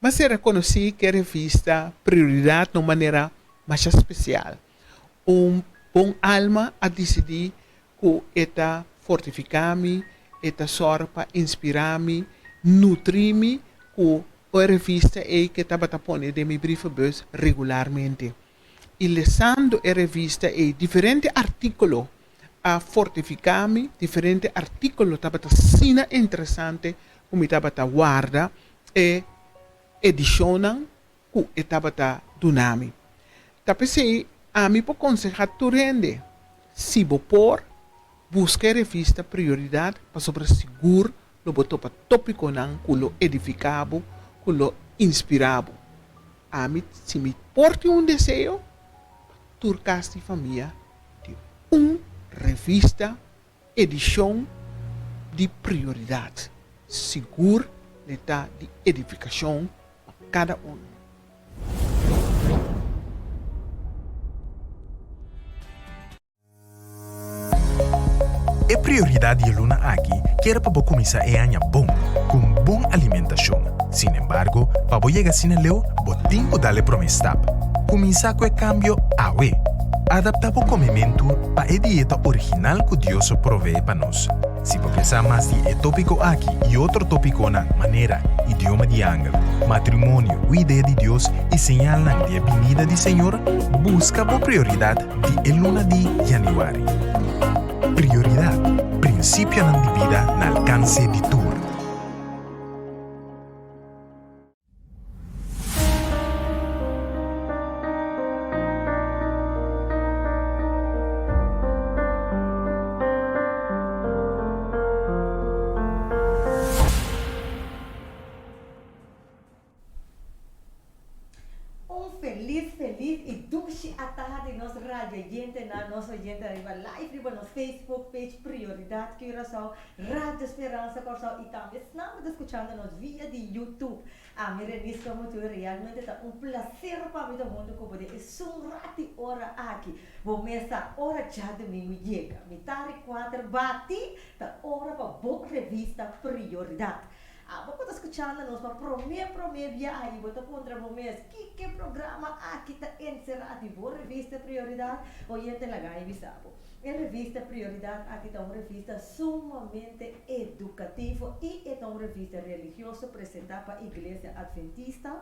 M'a sera konosí ku e revista Prioridat na un manera masha spesial. Un bon alma a disidí ku e ta fortifiká mi, e ta sòru pa inspirá mi, nutrí mi ku e revista ei ku e tabata pone den mi brievenbus regularmente. I lesando e revista ei diferente artíkulo a fortifiká mi, diferente artíkulo tabata asina interesante ku mi tabata warda e edishonnan ku e tabata duna mi. Ta p'esei ami por konsehá tur hende, si bo por, buska e revista Prioridat pasobra sigur lo bo topa tópikonan ku lo edifiká bo, ku lo inspirá bo. Ami, si mi por tin un deseo, pa tur kas di famia tin un revista edishon di Prioridat. Sigur le ta di edifikashon pa kada unu. E prioridat di e luna aki kier pa bo kuminsá e aña bon, ku un bon alimentashon. Sin embargo, pa bo yega asina leu, bo tin ku dal e promé stap. Kuminsá ku e kambio awe! Adaptá bo komementu pa e dieta original ku Dios a proveé pa nos. Si bo ke sa mas di e tópiko aki i otro tópikonan manera idioma di angel, matrimonio ku idea di Dios i señalnan di e binida di Señor, buska bo prioridat di e luna di yanüari. Prioridat, prinsipionan di bida na alkanse di tur. Un felis felis y dushi ataha di nos radioyentenan, nos oyentenan riba live riba nos Facebook page Prioridad Curaçao, Radio Speransa Kòrsou y tambe esnan ku ta skuchando nos via di YouTube. Ami Renisca Mutuy realmente ta un placer pa mi ta hunto ku bo den esun rati ora aki. Bo mes sa ora djadumingu yega, mitari kuater bati ta ora pa bo revista Prioridad. Abo ku ta skuchando nos pa promé promé biaha i bo ta puntra bo mes, Kiko e programa aki ta enserá di bo revista Prioridat? Oyente laga mi bisa bo, e revista Prioridat aki ta un revista sumamente edukativo i e ta un revista religioso presentá pa Iglesia Adventista,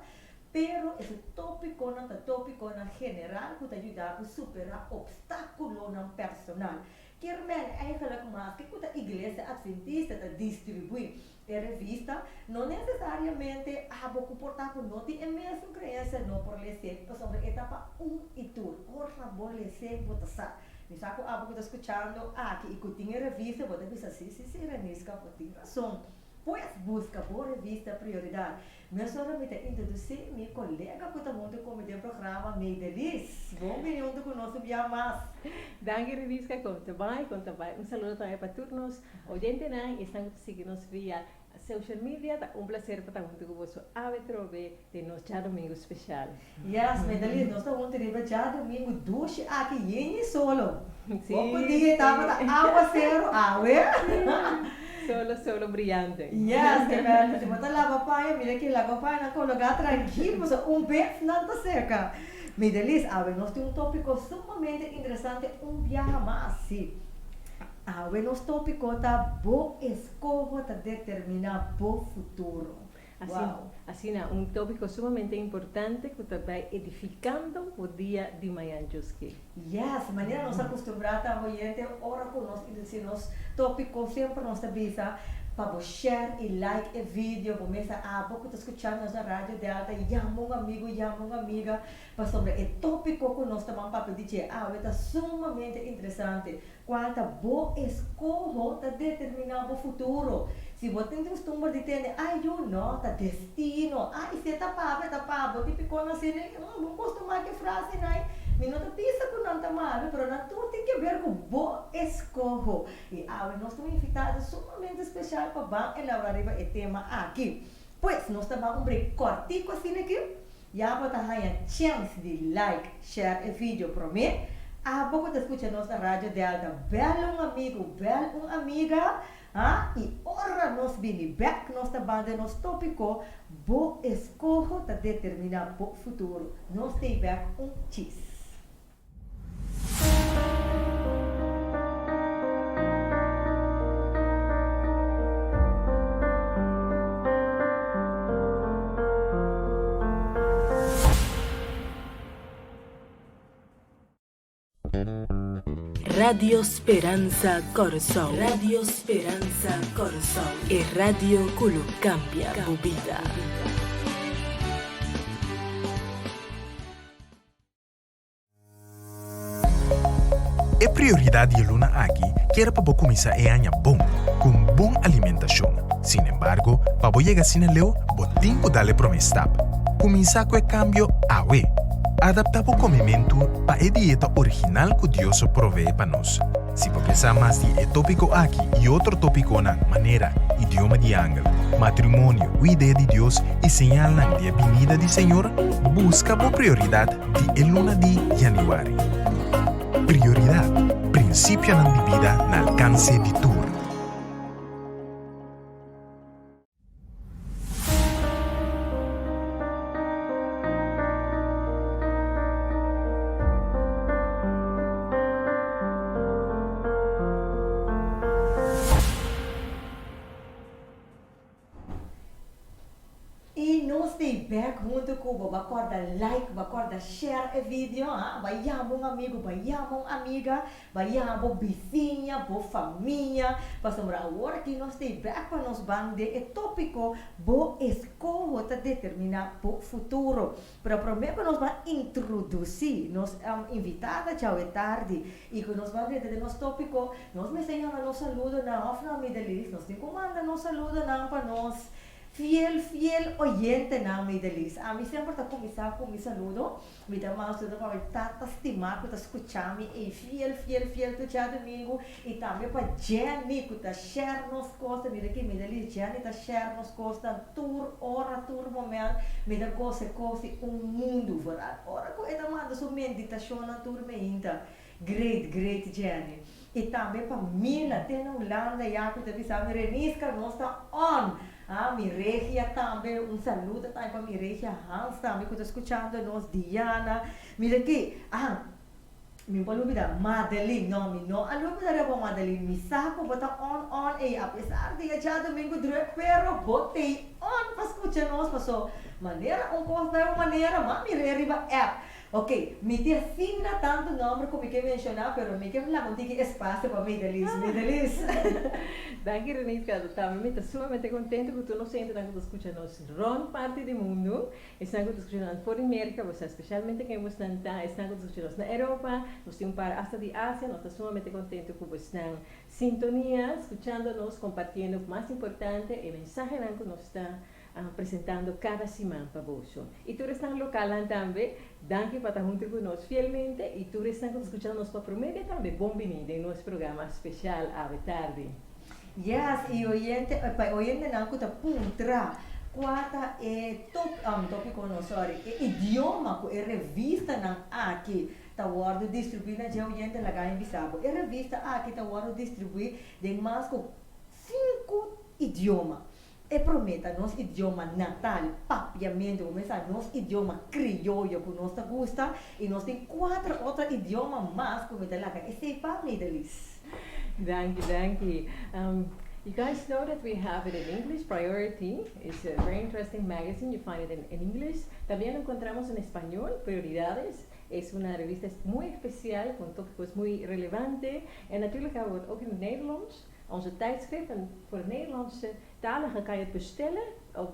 pero e su tópikonan ta tópikonan general ku ta yuda bo superá opstákulonan personal. Kier men eigenlijk maske ku ta Iglesia Adventista ta distribuí e revista, no nesesariamente abo ku por ta ku no tin e mesun kreensia no por les'é, pasobra e ta pa un i tur. Ora bo les'é bo ta sa. Mi sa ku abo ku ta skuchando aki i ku tin e revista bo ta bisa si si si Reniska bo tin rason. Pues buska bo revista Prioridad. Mesora mi ta introdusí mi kolega ku ta huntu ku mi den programa, Maydelis. Bon bini huntu ku nos un bia mas. Danki Reniska, kon ta bai, kon ta bai. Un saludo tambe pa tur nos oyentenan i esnan ku ta sigui nos via social media. Ta un plaser pa ta huntu ku boso awe trobe den nos djadumingu speshal. Yes, Maydelis, nos ta huntu riba djadumingu dushi aki yen i solo. Poko dia tabata awaseru awe. Solo, solo briyante. Yes, te bèrdi. Si bo ta laba paña, mira ki laba paña nan kologá trankil, pasobra un bes nan ta seka. Maydelis, awe nos tin un tópiko sumamente interesante un biaha mas. Sí. Awe nos tópiko ta Bo eskoho ta determiná bo futuro. Wow. Asina, un tópiko sumamente importante ku ta bai edifikando bo dia di mañan Djoski. Yes, manera nos a kustumbrá ta oyente ora ku nos introdusí nos tópiko semper nos ta bisa pa bo share i like e video, bo mester abo ku ta skuchá nos na Radio Delta yama un amigu, yama un amiga pasobra e tópiko ku nos ta ban papia di dje awe ta sumamente interesante. Cual ta bo escoho ta determina bo futuro. Si bo tin custumber di tende, ay yu no, ta destino, ay si e ta papia ta pa bo, tipico nan si mm bo costuma ki frase nan, mi no ta bisa cu nan ta malo, pero nan tur tin ke ber cu bo escoho. Y awe nos tin un invitado sumamente special pa ban elabora riba e tema aki. Pues nos ta ban un break cortico asina aki. Ya bo ta haña chèns di like, share e video promé. Abo ku ta skucha nos na Radio Delta, bèl un amigu, bèl un amiga. Ha? I ora nos bini bèk nos ta ban den nos tópiko, Bo eskoho ta determiná bo futuro. Nos t'ei bèk un chis. Radio Speransa Kòrsou. Radio Speransa Kòrsou. E radio ku lo kambia bo bida. E prioridat di e luna aki kier pa bo kuminsá e aña bon, ku un bon alimentashon. Sin embargo, pa bo yega asina leu, bo tin ku dal e promé stap. Kuminsá ku e kambio awe! Adaptá bo komementu pa e dieta original ku Dios a proveé pa nos. Si bo ke sa mas di e tópiko aki i otro tópikonan manera idioma di angel, matrimonio ku idea di Dios i señalnan di e binida di Señor, buska bo prioridat di e luna di yanüari. Prioridat, prinsipionan di bida na alkanse di tur. I nos t'ei bek huntu ku bo. Bo kòrda like, bo kòrda share e video, ha. Bo yama un amigu, bo yama un amiga, bo yama bo bisiña, bo famia. Pasobra awor aki nos t'ei bek pa nos ban den e tópiko Bo eskoho ta determiná bo futuro. Pero promé ku nos ban introdusí nos invitada djawe tardi i ku nos ban drenta den nos tópiko, nos mester yama nos saludonan òf no, Midelis? Nos tin ku manda nos saludonan pa nos fiel, fiel oyentenan, Midelis. Ami semper ta kuminsá ku mi saludo. Mi ta manda saludo pa mi tata stimá ku ta skuchá mi ei fiel, fiel, fiel tur djadumingu i tambe pa Jenny ku ta share nos kosnan. Mira aki, Midelis, Jenny ta share nos kosnan tur ora, tur moment. Mi ta gosa e kos di un mundu, vooral ora ku e ta manda su meditashonnan tur meinta. Great, great Jenny. I tambe pa Mila te na Hulanda ya ku ta bisa mi Renisca nos ta on. Ah mi regia tambe un saludo tambe pa mi regia Hans tambe ku ta skuchando nos Diana. Mira ki ah mi por lubida Madeline no mi no a lubida riba Madeline mi sa ku bo ta on on ey apesar di e djadumingu druk pero bo tei on pa skucha nos paso manera un kos bai un manera ma mir'é riba app. Ok, mi tin asina tantu nomber ku mi ke menshoná, pero mi ke laga un tiki espasio pa Midelis. Midelis. Danki Reniska, tambe mi ta sumamente kontentu ku tur nos hendenan ku ta skucha nos rònt parti di mundu, esnan ku ta skucha nos for di Merka, bo sa spesialmente ken bosnan ta, esnan ku ta skucha nos na Europa, nos tin un par asta di Asia, nos ta sumamente kontentu ku bosnan sintonia, skuchando nos, kompartiendo, mas importante, e mensahenan ku nos ta presentando kada siman pa boso. I tur esnan lokalnan tambe, danki pa ta huntu ku nos fielmente i tur esnan ku ta skucha nos pa promé bia tambe, bon bini den nos programa speshal awe tardi. Yes, i oyente, pa e oyentenan ku ta puntra kua ta e top, topiko no, sorry, e idioma ku e revistanan aki ta wòrdu distribuí na dje oyente laga mi bisa bo. E revista aki ta wòrdu distribuí den mas ku sinku idioma. E promé ta nos idioma natal, papiamentu, bo mester sa nos idioma krioyo ku nos ta gusta i nos tin kuater otro idioma mas ku mi ta laga esei pa Midelis. Danki, danki. You guys know that we have it in English, Priority is a very interesting magazine, you find it in in English. También lo encontramos en español, Prioridades, es una revista muy especial con tópicos muy relevante. En natuurlijk hebben we het ook in het Nederlands. Onze tijdschrift en voor de Nederlandse taligen kan je het bestellen op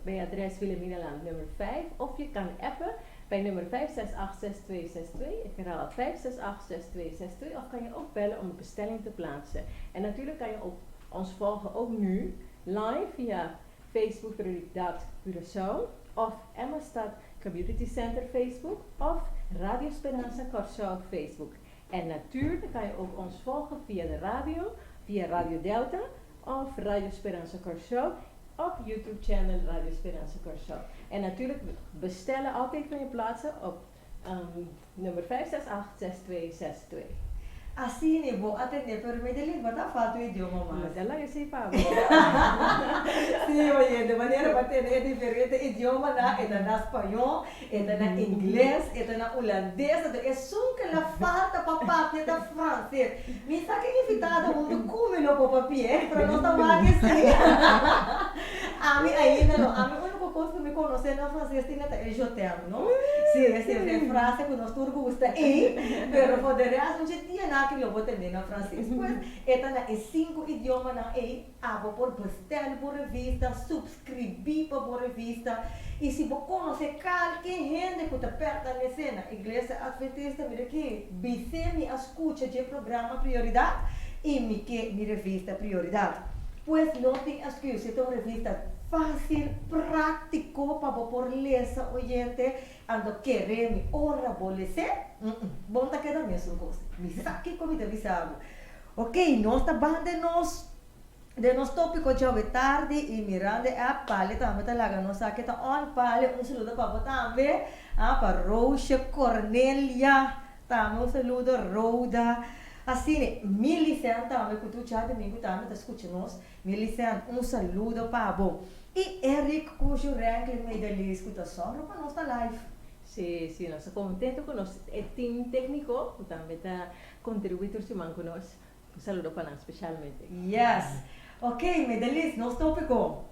bij adres Wilhelminalaan nummer 5 of je kan appen bij nummer 5686262. Ik herhaal 5686262 of kan je ook bellen om een bestelling te plaatsen. En natuurlijk kan je ook ons volgen ook nu live via Facebook Prioridad Curaçao of Emmastad Community Center Facebook of Radio Speransa Kòrsou Facebook. En natuurlijk kan je ook ons volgen via de radio, via Radio Delta of Radio Speransa Kòrsou op YouTube channel Radio Speransa Kòrsou. En natuurlijk bestellen altijd kan je plaatsen op nummer 568 6262. Asina e bo a tende, pero Medelin bo ta falta un idioma mas. Lo ta laga esei pa bo. Sí, oyente, manera bo a tende e diferente idiomanan, e ta na spañó, e ta na ingles, e ta na hulandes, anto esun ke la falta pa papia ta franses. Mi sa ke invitado huntu ku mi lo por papia, pero nos ta wak esei. Ami ainda no, ami úniko kos ku mi konosé na franses tin ta e je t'aime, no? Sí, esei ta e frase ku nos tur gusta ei, pero for de rest un dje dia nan aki lo bo tende na franses. Pues e ta na e sinku idiomanan ei, abo por bestel bo revista, subskribí pa bo revista, i si bo konosé kalke hende ku ta pertenesé na Iglesia Adventista, mira aki, bis'é mi a skucha dje programa Prioridat i mi ke mi revista Prioridat. Pues no tin èsküs, e ta un revista fásil, práktiko pa bo por lesa, oyente. Anto kere mi ora bo les'é? Mm-mm, bo no ta keda mesun kos. Mi sa kiko mi ta bisa bo. Ok, nos ta ban den nos den nos tópiko djawe tardi i mirando e app Pale tambe ta laga nos sa ke ta on. Pale, un saludo pa bo tambe. Ah, pa Roosje Cornelia tambe un saludo, Rhoda. Asina, Millicent tambe ku tur djadumingu tambe ta skucha nos. Millicent, un saludo pa bo. I Eric ku Jurenkly Medelis ku ta sòru pa nos ta live. Sí, sí, nos ta kontento ku nos e team tékniko ku tambe ta kontribuí tur siman ku nos. Un saludo pa nan spesialmente. Yes. Ok, Medelis, nos tópiko,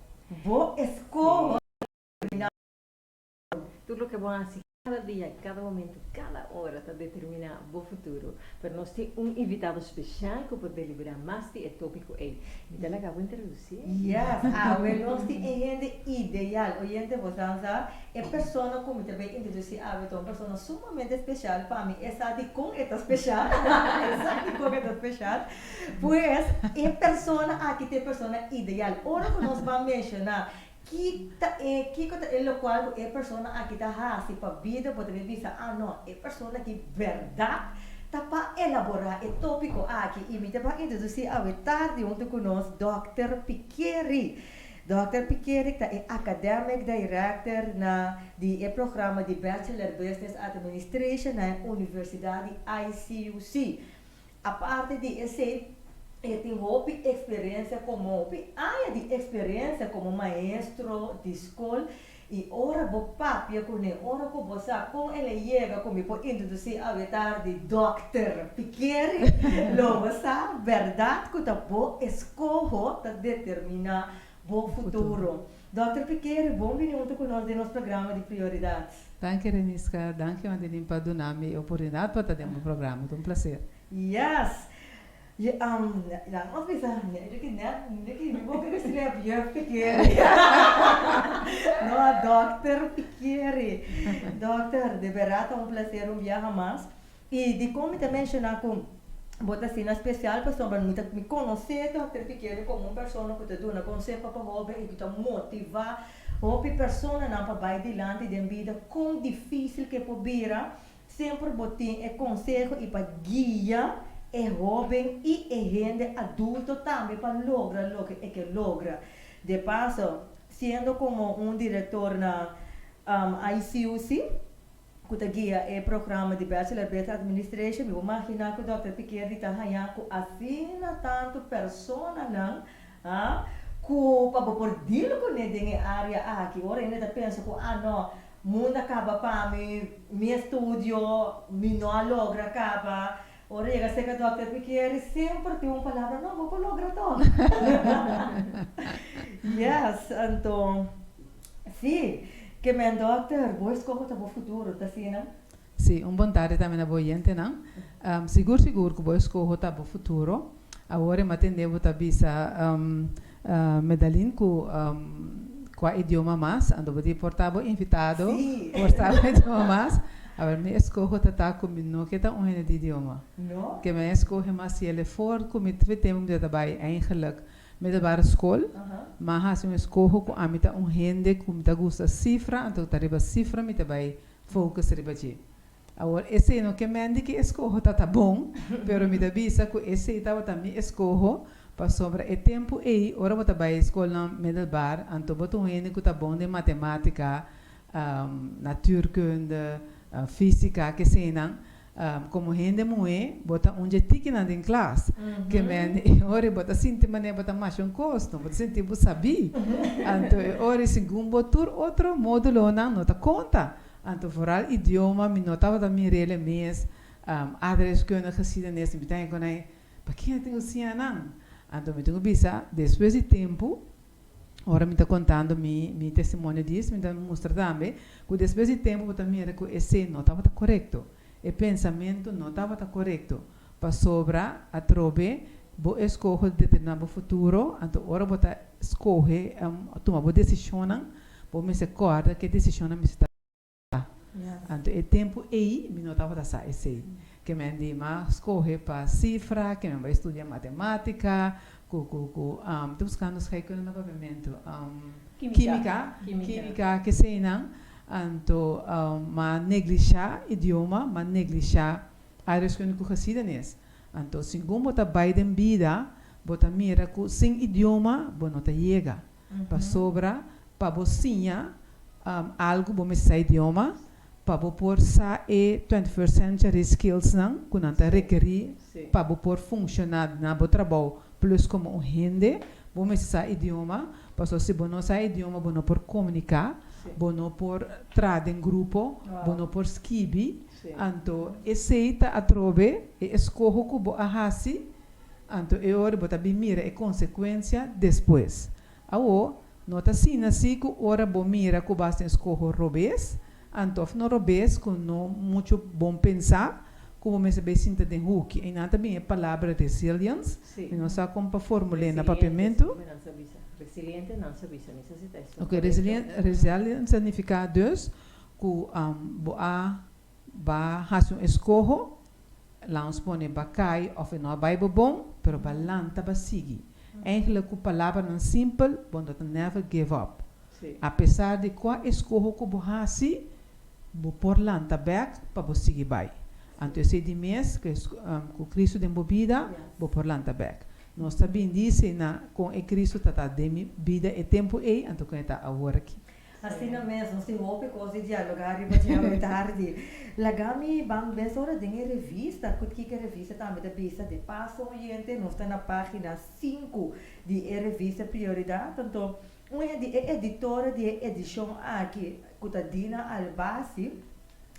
Bo eskoho determiná bo futuro. Tur loke bo hasi kada dia, kada momento, kada ora ta determiná bo futuro. Pero nos tin un invitado spesial ku por deliberá mas di e tópiko ei. Mi ta laga bo introdusí. Yes, awe nos tin e hende ideal. Oyente bo sa sa, e persona ku mi ta bay introdusí awe ta un persona sumamente spesial pa mi. E sa dikon e ta spesial. E sa dikon e ta spesial. Pues, e persona aki ta e persona ideal. Ora ku nos ban menshoná Ki ta e, kiko ta e lokual ku e persona aki ta hasi pa bida bo ta bin bisa, ah no, e persona aki bèrdat ta pa elaborá e tópiko aki i mi ta ban introdusí awe tardi huntu ku nos Dòkter Piqueri. Dòkter Piqueri ta e Academic Director na di e programa di Bachelor Business Administration na e Universidat di ICUC. Aparte di esei, e tin hopi eksperensia komo hopi aña di eksperensia komo maestro di skol i ora bo papia kuné, ora ku bo sa kon el a yega ku mi por introdusí awe tardi Dòkter Piqueri, lo bo sa bèrdat ku ta bo eskoho ta determiná bo futuro. Dòkter Piqueri, bon bini huntu ku nos den nos programa di Prioridat. Danki Reniska, danki Madeline pa duna mi e oportunidat pa ta den bo programa, ta un plaser. Yes! Je um, laat ons bisa, ne ki net, ne ki mi boka geschreven, juf Piqueri. No, Dòkter Piqueri. Dòkter, de bèrdat ta un plaser un biaha mas. I dikon mi ta menshoná ku bo ta asina spesial? Pasobra mi ta mi konosé Dòkter Piqueri komo un persona ku ta duna konseho pa hóben i ku ta motivá hopi personanan pa bai dilanti den bida kon difísil ke por bira. Semper bo tin e konseho i pa guia e hóben i e hende adulto tambe pa logra loke e ke logra. De paso, siendo komo un direktor na ICUC, ku ta guia e programa di Bachelor Business Administration, mi por maginá ku Dòkter Piquerdi ta hañá ku asina tantu personanan ha ku pa bo por deal kuné den e área aki. Ora hende ta pensa ku ah no, mundu a kaba pa mi, mi estudio mi no a logra kaba. Ora yega serka Dòkter Piquerdi semper tin un palabra, no, bo por logra tòg. Yes, anto. Sí, ke men dòkter, bo eskoho ta bo futuro, ta asina? Sí, un bon tardi tambe na bo oyentenan. Sigur sigur ku bo eskoho ta bo futuro. Awor e matende bo ta bisa Medalyn ku kua idioma mas, anto bo di por ta bo invitado por sa bo idioma mas. Awor mi eskoho ta ta ku mi no ke ta un hende di idioma. Ke men eskohe mas si el e for ku mi twe tempu mi ta bai eigenlijk Middelbare skol, m'a hasi un eskoho ku ami ta un hende ku mi ta gusta sifra, anto ta riba sifra mi ta bai focus riba dje. Awor, esei no ke men di ki eskoho ta ta bon, pero mi ta bisa ku esei tabata mi eskoho pasobra e tempu ei ora bo ta bai skolnan middelbaar, anto bo ta un hende ku ta bon den matematika, natuurkunde, fisika, keseinan. Komo hende muhé, bo ta un dje tikinan den klas. Ke men e ora bo ta sinti manera bo ta masha un kos, no bo ta sinti bo sabí. Anto e ora segun bo tur otro módulonan no ta konta. Anto foral idioma mi no tabata mir'el e mes, aardrijkskunde, geschiedenis, mi ta hei kon ai, paki'e tin ku siña nan? Anto mi tin ku bisa, despues di tempu, Ora mi ta kontando mi mi testimonio dis, mi ta mustra tambe ku despues di tempu bo ta mira ku esei no tabata korekto. E pensamentu no tabata korekto, pasobra atrobe bo eskoho di determiná bo futuro, anto ora bo ta skohe tuma bo desishonnan, bo mester kòrda ku e desishonnan mester ta. Anto e tempu ei mi no tabata sa esei. Ke men di m'a skohe pa sifra, ke men bai studia matematika, ku ku ku mi ta buskando scheikunde na papiamentu, kimika, kimika keseinan. Anto m'a neglishá idioma, m'a neglishá aardrijkskunde ku geschiedenis. Anto segun bo ta bai den bida, bo ta mira ku sin idioma bo no ta yega. Pasobra pa bo siña algu bo mester sa idioma pa bo por sa e 21st century skills nan ku nan ta rekerí pa bo por funshoná na bo trabou plus komo un hende bo mester sa idioma pasobra si bo no sa idioma bo no por komuniká bo no por traha den grupo bo no por skibi anto esei ta atrobe e eskoho ku bo a hasi Anto e ora bo ta bin mira e konsekuensia despues. Awo, no ta asina si ku ora bo mira ku bas den skoho robes, anto òf no robes ku no muchu bon pensá, ku bo mester bai sinta den huki. Einan ta bin e palabra resilience, mi no sa kon pa formul'é na papiamentu. Oke, resilience ta nifiká dus ku bo a ba hasi un eskoho, Lans pone ba kai of e no a bai bo bon, pero ba lanta ba sigui. Eigenlijk ku palabranan simpel, bo no ta never give up. Apesar di kua eskoho ku bo hasi, bo por lanta bek pa bo sigui bai. Anto esei di mes ku Cristo den bo bida, bo por lanta bek. Nos ta bin disi na kon e Cristo ta ta den mi bida e tempu ei, anto kon e ta awor aki. Asina mes, nos tin hopi kos di dialogá riba djawe tardi. Laga mi ban bes ora den e revista, ku kiko e revista tambe ta bisa. De paso oyente, nos ta na página sinku di e revista Prioridat. Anto, un di e editora di e edishon aki, ku ta Dina Albasi,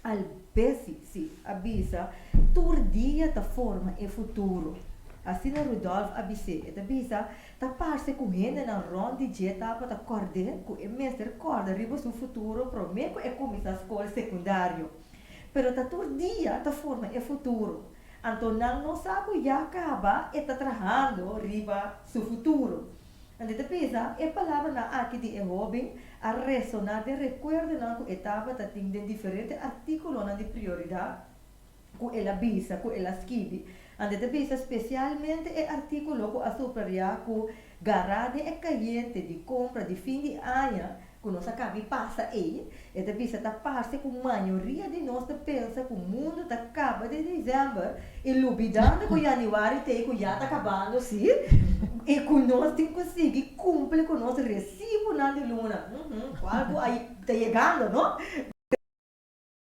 Albesi, si, a bisa, Tur dia ta forma e futuro. Asina Rudolf a bis'é. E ta bisa, Ta parse ku hendenan rònt di dje tabata kòrd'é ku e mester kòrda riba su futuro promé ku e kuminsá skol sekundario. Pero ta tur dia ta forma e futuro. Anto nan no sa ku ya kaba e ta trahando riba su futuro. Anto e ta bisa, e palabranan aki di e hóben a resoná den rekuerdonan ku e tabata tin den diferente artíkulonan di Prioridat, ku el a bisa, ku el a skibi. Anto e ta bisa spesialmente e artíkulo ku a suprariá ku gará den e kayente di kompra di fin di aña ku nos a kabi pasa ei, e ta bisa ta parse ku mayoria di nos ta pensa ku mundu ta kaba den desèmber i lubidando ku yanüari t'ei ku ya ta kabando sí i ku nos tin ku sigui kumpli ku nos resibunan di luna, kual ku a ta yegando no.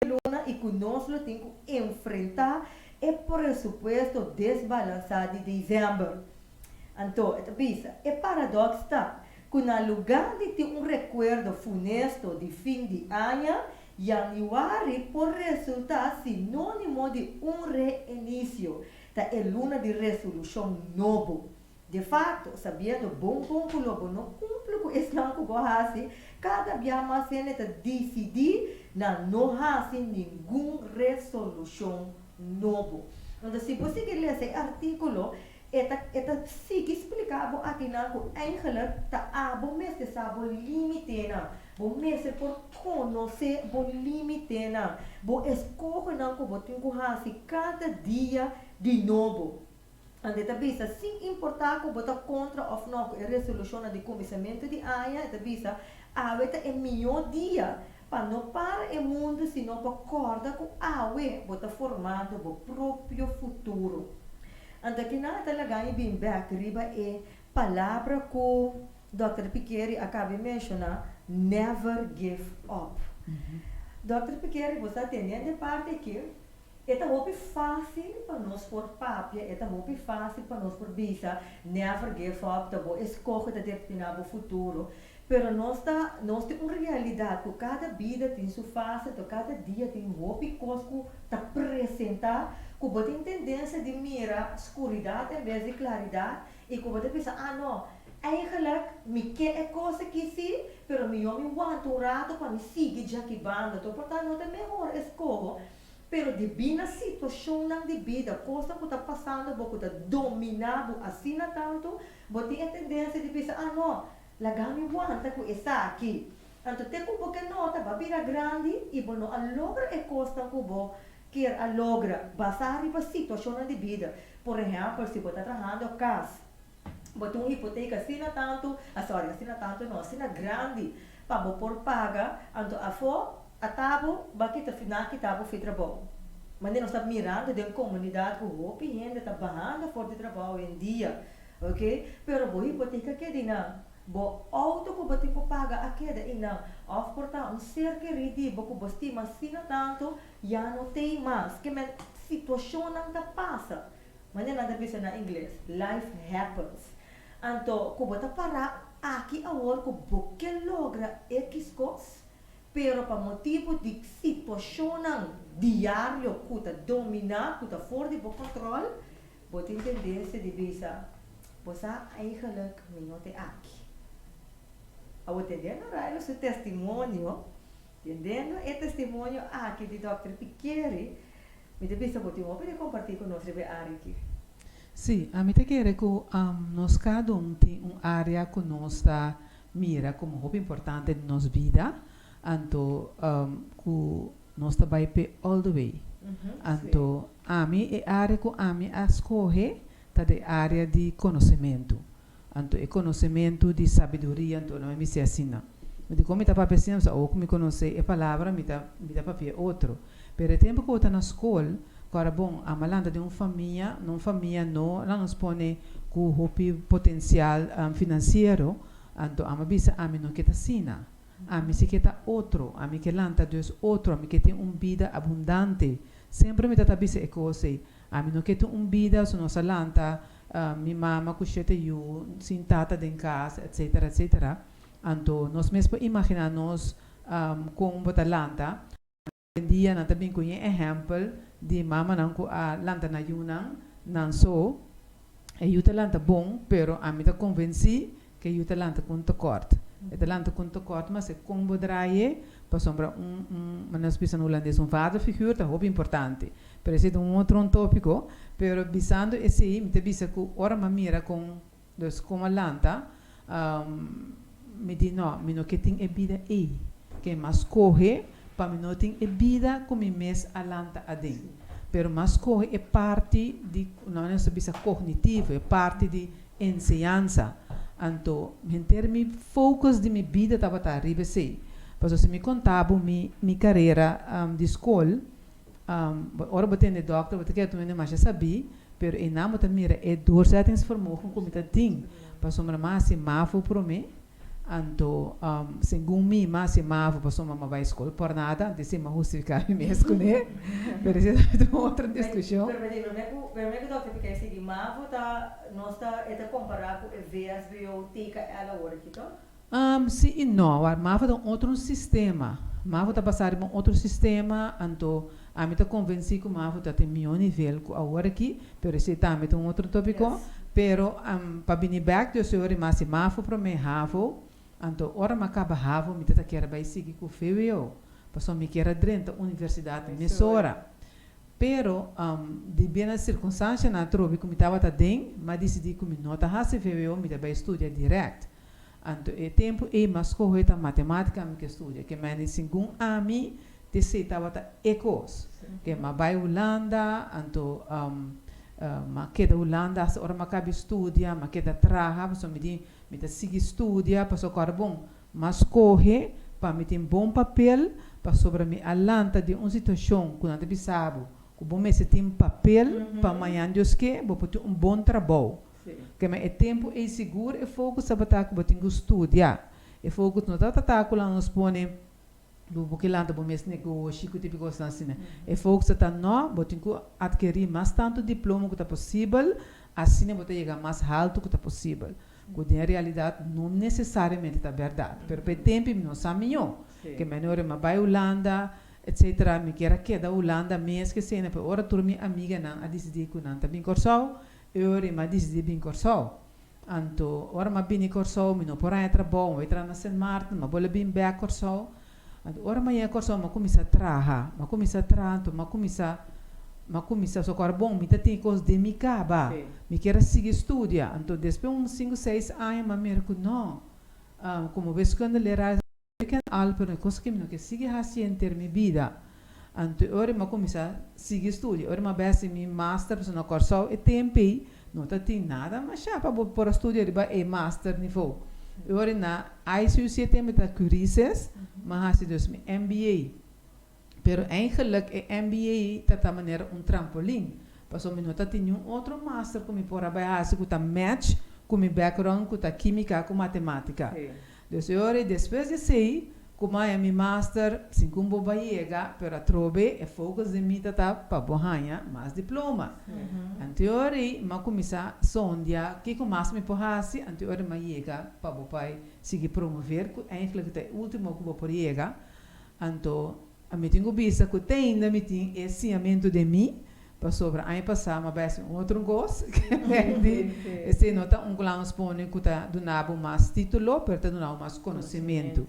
Luna i ku nos lo tin ku enfrentá e presupuesto desbalansá di desèmber. Anto, e ta bisa, e paradòks ta ku na lugá di tin un rekuerdo funesto di fin di aña, yanüari por resultá sinónimo di un reinisio, ta e luna di resolushon nobo. De facto, sabiendo bon bon cu lo bo no cumpli cu esnan cu bo haci, cada bia mas hende ta dicidi na no haci ningun resolucion nobo. Entonces, si bo sigui lesa e articulo, e ta e ta sigui splica bo akinan cu eigenlijk ta abo mester sa bo limitenan. Bo mester por conoce bo limitenan, bo escogenan cu bo tin cu haci cada dia di nobo. Anto e ta bisa, sin importá ku bo ta kontra òf nò ku e resolushonnan di kuminsamentu di aña, e ta bisa, awe ta e mihó dia pa no para e mundu sino pa kòrda ku awe bo ta formando bo propio futuro. Anto akinan e ta laga mi bin bèk riba e palabra ku Dòkter Pikeri a kaba di menshoná, never give up. Dòkter Pikeri, bo sa tende e parti aki? E ta hopi fásil pa nos por papia, e ta hopi fásil pa nos por bisa, never give up, ta bo eskoho ta determiná bo futuro. Pero nos ta, nos tin un realidat ku kada bida tin su fase, to kada dia tin hopi kos ku ta presentá, ku bo tin tendensia di mira skuridat en bes di klaridat i ku bo ta bisa, ah no, eigenlijk mi ke e kos aki sí, pero mihó mi wanta un rato pa mi sigui djaki banda, to por ta no ta e mehor eskoho. Pero debí na situashonnan di bida, kosnan ku ta pasando bo ku ta dominá bo asina tantu, bo tin e tendensia di bisa, Ah no, laga mi wanta ku esaki. Anto te ku bo ke nota bo a bira grandi i bo no a logra e kosnan ku bo kier a logra basá riba situashonnan di bida. Por ehèmpel, si bo ta trahando kas, bo tin un hipoteka asina tantu, ah sorry, asina tantu no, asina grandi pa bo por paga, anto afó Ata bo ba kita fi nan kita bo fi trabou. Manera nos ta mirando den komunidat ku hopi hende ta bahando for di trabou awendia, ok, pero bo hipoteka keda einan, bo outo ku bo tin ku paga a keda einan, òf por ta un ser kerí di bo ku bo stima asina tantu ya no t'ei mas. Ke men situashonnan ta pasa. Manera nan ta bisa na ingles, life happens. Anto ku bo ta pará aki awor ku bo ke logra ekis kos, Pero pa motibu di situashonnan diario ku ta dominá, ku ta for di bo kòntròl, bo tin tendensia di bisa, Bo sa, eigenlijk mi no te aki. Awor tendendo Railo su testimonio, tendendo e testimonio aki di dòkter Piqueri, mi ta bisa bo tin hopi di kompartí ku nos riba e área aki. Sí, ami ta kere ku nos kada un tin un área ku nos ta mira komo hopi importante den nos bida, anto ku nos ta bai p'e all the way. Anto ami e área ku ami a skohe ta de área di konosementu. Anto e konosementu di sabiduria, anto no mi bis'é asina. Mi di kon mi ta papia asina? Pasobra awor ku mi konosé e palabra mi ta mi ta papia otro. Pero e tempu ku bo ta na skol, kòrda bon, amo a lanta den un famia, no un famia no laga nos pone ku hopi potensial finansiero, anto amo a bisa ami no ke ta asina. Ami si ke ta otro, ami ke lanta dus otro, ami ke tin un bida abundante. Semper mi ta ta bisa e kos ei. Ami no ke tin un bida su nos a lanta mi mama ku shete yu sin tata den kas, etsetera, etsetera. Anto nos mes por imaginá nos kon bo ta lanta. Awendia nan ta bin ku yen ehèmpel di mamanan ku a lanta nan yunan nan so. E yu ta lanta bon, pero ami ta konvensí ku e yu ta lanta ku un tekòrt. E ta lanta ku un tekòrt mas e kon bo draai e, pasobra un un manera nos bisa na hulandes un vaderfiguur ta hopi importante. Pero esei ta un otro un tópiko. Pero bisando esei mi ta bisa ku ora mi a mira kon Dus como a lanta, mi di no, mi no ke tin e bida ei. Ke m'a scoge pa mi no tin e bida cu mi mes a lanta aden. Pero m'a scoge e parti di, no nos ta bisa cognitivo, e parti di enseñansa. Anto henter mi focus di mi bida tabata riba esei. Pasobra si mi conta bo mi mi carera di scol, Ora bo tende dokter bo ta keda tuma masha sabí, pero einan bo ta mira e doorzettingsvermogen ku mi ta tin, pasobra mi a hasi mavo promé, anto segun mi mi a hasi mavo pasobra mi a bai skol por nada, anto esei mi a hustifiká mi mes kuné, pero esei ta un otro diskushon. Pero promé ku promé ku dokter Piqué sigui, mavo ta nos ta e ta kompará ku e vsbo, TKL awor aki to? Si i no. Wak, Mavo ta un otro sistema. Mavo ta basá riba un otro sistema, anto ami ta konvensí ku Mavo ta tin mihó nivel ku awor aki, pero esei tambe ta un otro tópiko. Pero pa bini bèk Dios señor i mas di Mavo promé Havo, anto ora mi a kaba Havo mi ta ta kier a bai sigui ku vwo, pasobra mi kier a drenta universidat mesora. Pero debí na sirkunstansianan atrobe ku mi tabata den, mi a disidí ku mi no ta hasi vwo, mi ta bai studia dirèkt. Anto e tempu ei m'a skohe ta matematika mi ke studia. Ke mende segun ami t'esei tabata e kos. Ke m'a bai Hulanda, anto m'a keda Hulanda hasta ora m'a kabi studia, m'a keda traha pasobra mi di mi ta sigui studia pasobra kòrda bon m'a skohe pa mi tin bon papel pasobra mi a lanta den un situashon ku nan ta bisa bo ku bo mester tin papel pa mañan Dios ke bo por tin un bon trabou. Kema e tempu ei sigur e focus tabata ku bo tin ku studia. E focus no tabata ta ku laga nos pone. Bo bo ke lanta bo mes negoshi ku tipo kosnan asina. E focus ta ta no, bo tin ku atkerí mas tantu diploma ku ta posibel, asina bo ta yega mas haltu ku ta posibel. Ku den realidat no nesesariamente ta bèrdat. Pero pa e tempu mi no sa mihó. Ke mene ora mi a bai Hulanda, etcetera, mi kier a keda Hulanda mes ke esena, pero ora tur mi amiganan a disidí ku nan ta bin Kòrsou, e ora mi a disidí bin Kòrsou. Anto ora m'a bini Kòrsou mi no por haña trabou, mi bai traha na Sint Maarten, m'a bolbe bin bèk Kòrsou. Anto ora m'a yega Kòrsou m'a kuminsá traha, m'a kuminsá traha anto m'a kuminsá m'a kuminsá so kòrda bon mi ta tin e kos den mi kaba, mi kier a sigui studia. Anto despues un sinku seis aña m'a mira ku no, komo wiskundeleraar Ken al, pero e kos ke mi no ke sigui hasi henter mi bida. Anto e ora mi a kuminsá sigui studia, e ora mi a bai hasi mi master, pasobra na Kòrsou e tempu ei no ta tin nada mashá pa bo por a studia riba e master nivou. E ora na ICUC e tempu ta Curises, mi a hasi dus mi MBA. Pero eigenlijk e MBA ta ta manera un trampolin, pasobra mi no ta tin niun otro master ku mi por a bai hasi ku ta match ku mi background ku ta kimika ku matematika. Dus e ora ei despues di esei ku mi a haña mi master sin ku bo bai yega, pero atrobe e focus di mi ta ta pa bo haña mas diploma. Anto e ora ei mi a kuminsá sondia kiko mas mi por hasi, anto e ora mi a yega pa bo bai sigui promover ku eigenlijk ta e ultimo ku bo por yega. Anto, mi tin ku bisa ku te ainda mi tin e siñamentu den mi, pasobra aña pasá mi a bai hasi un otro kos, di esei no ta un glansponing ku ta duna bo mas título, pero ta duna bo mas konosementu.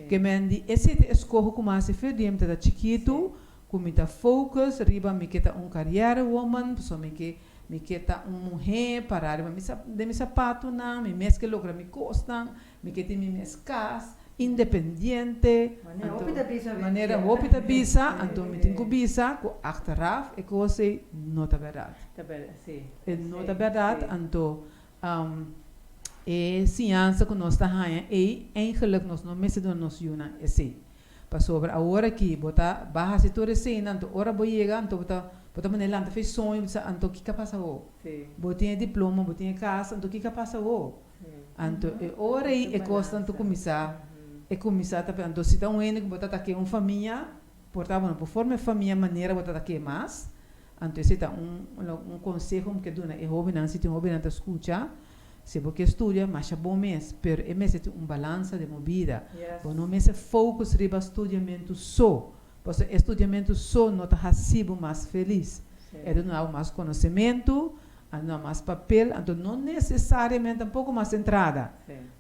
Ke men di esei ta e skoho ku mi a hasi for di mi ta chikitu, ku mi ta focus riba mi ke ta un carrière woman, pasobra mi ke mi ke ta un muhé pará riba mi den mi sapatunan, mi mes ke logra mi kosnan, mi ke tin mi mes kas. Independiente, Manera hopi ta bisa hoy en manera dia. hopi ta bisa, anto mi tin ku bisa ku achteraf e kos ei no ta bèrdat. Ta bèrdat, sí. E no ta Sí, bèrdat, sí. anto e siñansa ku nos ta haña ei, eigenlijk nos no mester duna nos yunan esei. Pasobra awor aki bo ta ba hasi tur eseinan, anto ora bo yega anto bo ta bo ta manera lanta fe soño, bo ta bisa anto kiko a pasa awor? Sí. Bo tin e diploma, bo tin e kas, anto kiko a pasa awor? Anto e ora ei e kosnan ta kuminsá, e kuminsá ta anto si ta un hende ku bo ta ta ke un famia, por ta bo no por forma e famia manera bo ta ta ke mas, anto esei ta un un konseho mi ke duna e hóbennan, si tin hóbennan ta skucha, si bo ke studia masha bon mes, pero e mester tin un balansa den bo bida, bo no mester focus riba studiamentu so, pasobra e studiamentu so no ta hasi bo mas felis, e ta duna bo mas konosementu, Anto mas papel, anto no necesariamente tampoco mas entrada.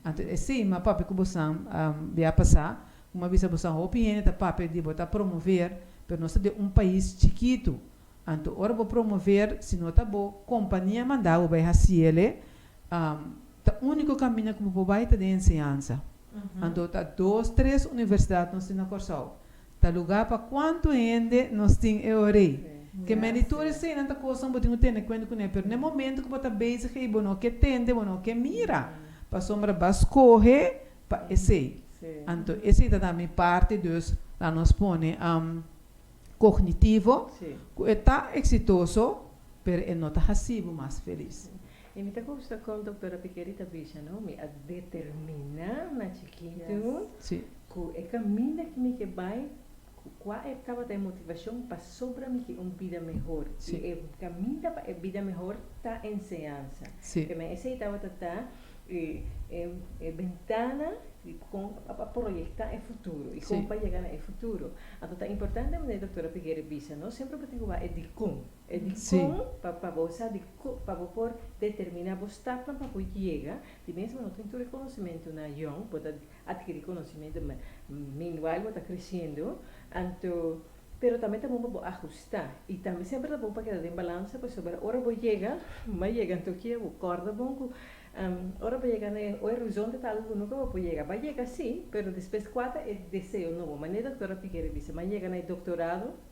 Anto esey mi a papia cu bosan bia pasa, cu mi a bisa bosan hopi hende ta papia di bo ta promover, pero nos ta den un pais chikitu. Anto ora bo promover, si no ta bo compania manda bo bay haciele, ta unico caminda cu bo por bay ta den enseñansa. Anto ta dos, tres universidad nos tin na Corsou. Ta lugá pa kuantu hende nos tin e orei. Ke men di tur eseinan ta kosnan bo tin ku tene kuenta kuné, pero na e momento ku bo ta bezig ei bo no ke tende, bo no ke mira, pasobra bo a skohe pa esei. Anto esei ta ta mi parti, dus laat nos pone kognitivo, ku e ta eksitoso, pero e no ta hasi bo mas felis. I mi ta gusta kon Doktora Pikeri ta bisa no, mi a determiná na chikitu ku e kaminda ki mi ke bai, ku kua e tabata e motivashon pasobra mi ke un bida mehor. I e kaminda pa e bida mehor ta enseñansa. P'e esei tabata ta e e bentana di kon pa proyektá e futuro i kon pa yega na e futuro. Anto ta importante manera Doktora Pikeri bisa no, semper bo tin ku wak e dikon. E dikon pa pa bo sa dikon pa bo por determiná bo stapnan pa bo yega, di mes bo no tin tur e konosementu na yòn, bo ta atkirí konosementu meanwhile bo ta kresiendo, anto pero tambe ta bon pa bo ahustá i tambe semper ta bon pa keda den balansa pasobra ora bo yega, bo a yega anto kia bo kòrda bon ku ora bo yega na e horizonte ta algu ku nunka bo por yega, bo a yega sí, pero despues kua ta e deseo nobo, manera doktor a Pikeri bisa, bo a yega na e doktorado.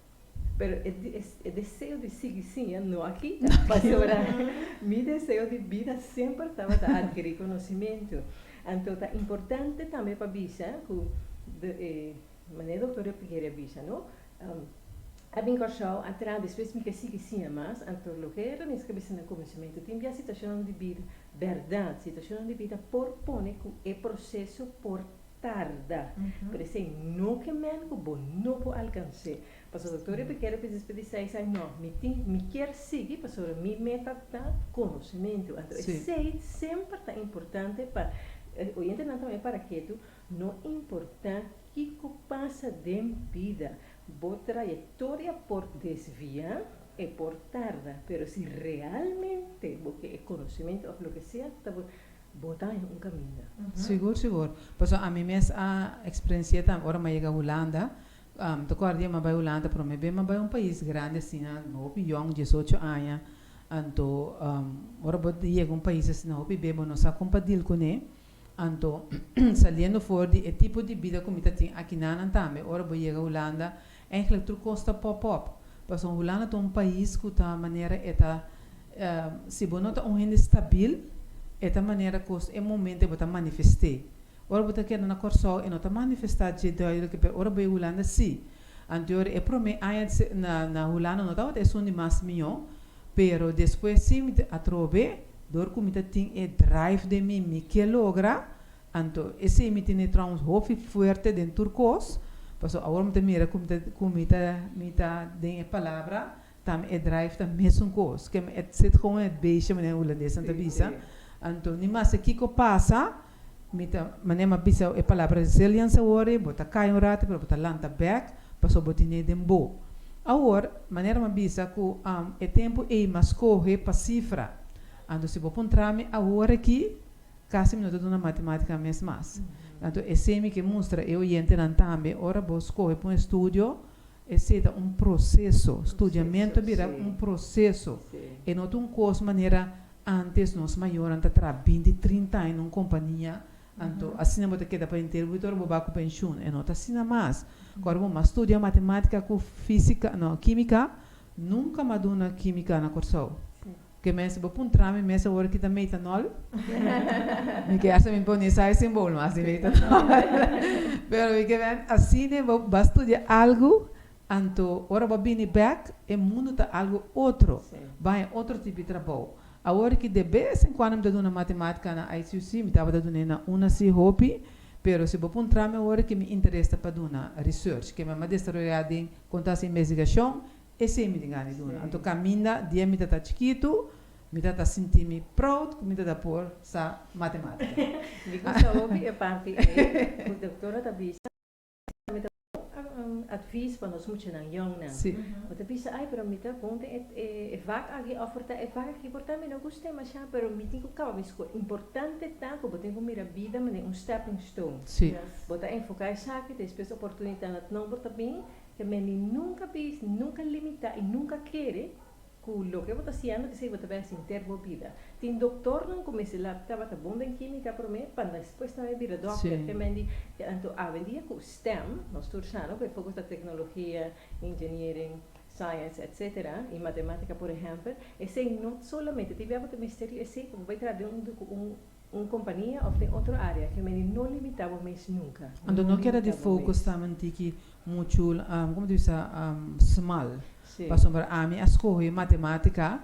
Pero e e deseo di sigui siña no a kita, pasobra mi deseo di bida semper tabata adkirí konosimentu. Anto ta importante tambe pa bisa ku de e manera doktor Repiqueri a bisa no, a bin Kòrsou a traha despues mi ke sigui siña mas, anto loke Reniska a bisa na kuminsamentu tin bia situashonnan di bida, bèrdat situashonnan di bida por pone ku e proseso por. tarda, pero esei no ke men ku bo no por alkans'é. Pasobra tur e pikero ku despues di seis aña, no, mi tin, mi kier sigui pasobra mi meta ta konosementu. Anto esei semper ta importante pa e oyentenan tambe para ketu, no importá kiko pasa den bida, bo trayektoria por desviá, e por tarda, pero si realmente bo ke e konosementu òf loke sea ku ta bo Bo ta haña un kaminda. Sigur, sigur. Pasobra ami mes a eksperensi'é tambe ora mi a yega Hulanda. Mi ta kòrda dia mi a bai Hulanda promé bes mi a bai un pais grandi asina, hopi yòn, diesocho aña. Anto ora bo yega un pais asina hopi bes bo no sa kon pa dil kuné. Anto saliendo for di e tipo di bida ku mi ta tin akinanan tambe ora bo yega Hulanda Eigenlijk tur kos ta pop op. Pasobra Hulanda ta un pais ku ta manera e ta si bo no ta un hende stabil e ta manera kos e momento bo ta manifest'é. Ora bo ta keda na Kòrsou e no ta manifestá dje duidelijk pero ora bo e Hulanda si. Anto e promé aña na na Hulanda no tabata esun di mas mihó pero despues si mi ta atrobe dor ku mi ta tin e drive den mi mi ke logra Anto esei mi tene trouwens hopi fuerte den tur kos, pasobra awor mi ta mira ku mi ta ku mi ta mi ta den e palabra tambe e drive ta mesun kos, ke het zit gewoon in het beestje manera hulandesnan ta bisa. Anto ni maske kiko pasa mi ta manera mi a bisa e palabra resilience awor ei bo ta kai un rato pero bo ta lanta bek pasobra bo tene den bo. Awor manera mi a bisa ku e tempu ei mi a skohe pa sifra, anto si bo puntra mi awor aki Kasi mi no ta duna matematika mes mas. Anto esei mi ke mustra e oyentenan tambe, ora bo skohe pa un estudio, esei ta un proseso. Studiamentu a bira un proseso. E no ta un kos manera antes nos mayornan ta traha binti, trinta aña na un kompania, anto asina bo ta keda pa henter bo ora bo bai ku penshun. E no ta asina mas. Ku ora bo mas studia matematika ku fisika, no, kimika, nunka m'a duna kimika na Kòrsou. Ke men si bo puntra mi mes awor ki ta metanol, mi ke hasta mi pone esai simbol mas di metanol. Pero mi ke men asina bo ba studia algu, anto ora bo bini bek e mundu ta algu otro, bo haña otro tipo di trabou. Awor ki de bes en cuando mi ta duna matematica na ICUC, mi tabata dun'é na una si hopi, pero si bo puntra mi awor ki mi interes ta pa duna research, ke mi a desaroya den kon ta hasi investigacion, Esei mi tin gana di duna. Anto kaminda dia mi ta ta chikitu, mi ta ta sinti mi proud ku mi ta ta por sa matematika. Mi gusta hopi e parti ei ku doktora ta bisa mi ta un advis pa nos muchanan yòngnan. Bo ta bisa ai pero mi ta bon den e vak aki òf por ta e vak aki por ta mi no gusta demashá pero mi tin ku kaba mi skol. Importante ta ku bo tin ku mira bida manera un stepping stone. Bo ta enfoká esaki despues oportunidat nobo ta bin Te mende nunca bis, nunca limita y nunca kere cu loke bo ta haciendo esey bo ta bay haci henter bo bida. Tin doctornan cu mester la tabata bon den quimica prome pa despues tambe bira doctor. Te mende anto awendia cu STEM, nos tur sa no cu e focus ta tecnologia, engineering, science etc. Y matematica por ehempel, esey no solamente tin bia bo ta mester di esey pa bo bay traha den un Un kompania òf den otro área ke meni no limitá bo mes nunka. Anto no keda di focus ta mantiki muchu, como ta bisa, smal. Pasobra ami a scoge matematica,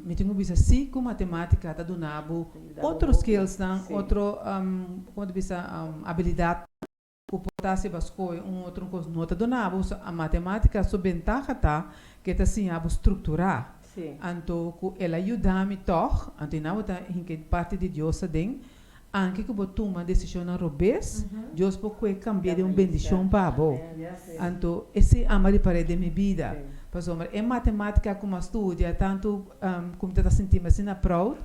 mi tin cu bisa si cu matematica ta duna bo otro skillsnan, otro, como ta bisa, abilidadnan. Ku por ta si bo a skohe un otro kos no ta duna bo, so a matematika su bentaha ta ku e ta siña bo strukturá. Anto ku el a yuda mi tòg, anto i nan bo ta hinka e parti di Dios aden, anke ku bo tuma desishonnan robes, Dios por kue kambi'é den un bendishon pa bo. Anto esei ama ripar'é den mi bida. Pasobra e matematika ku mi a studia tantu ku mi ta ta sinti mi asina proud,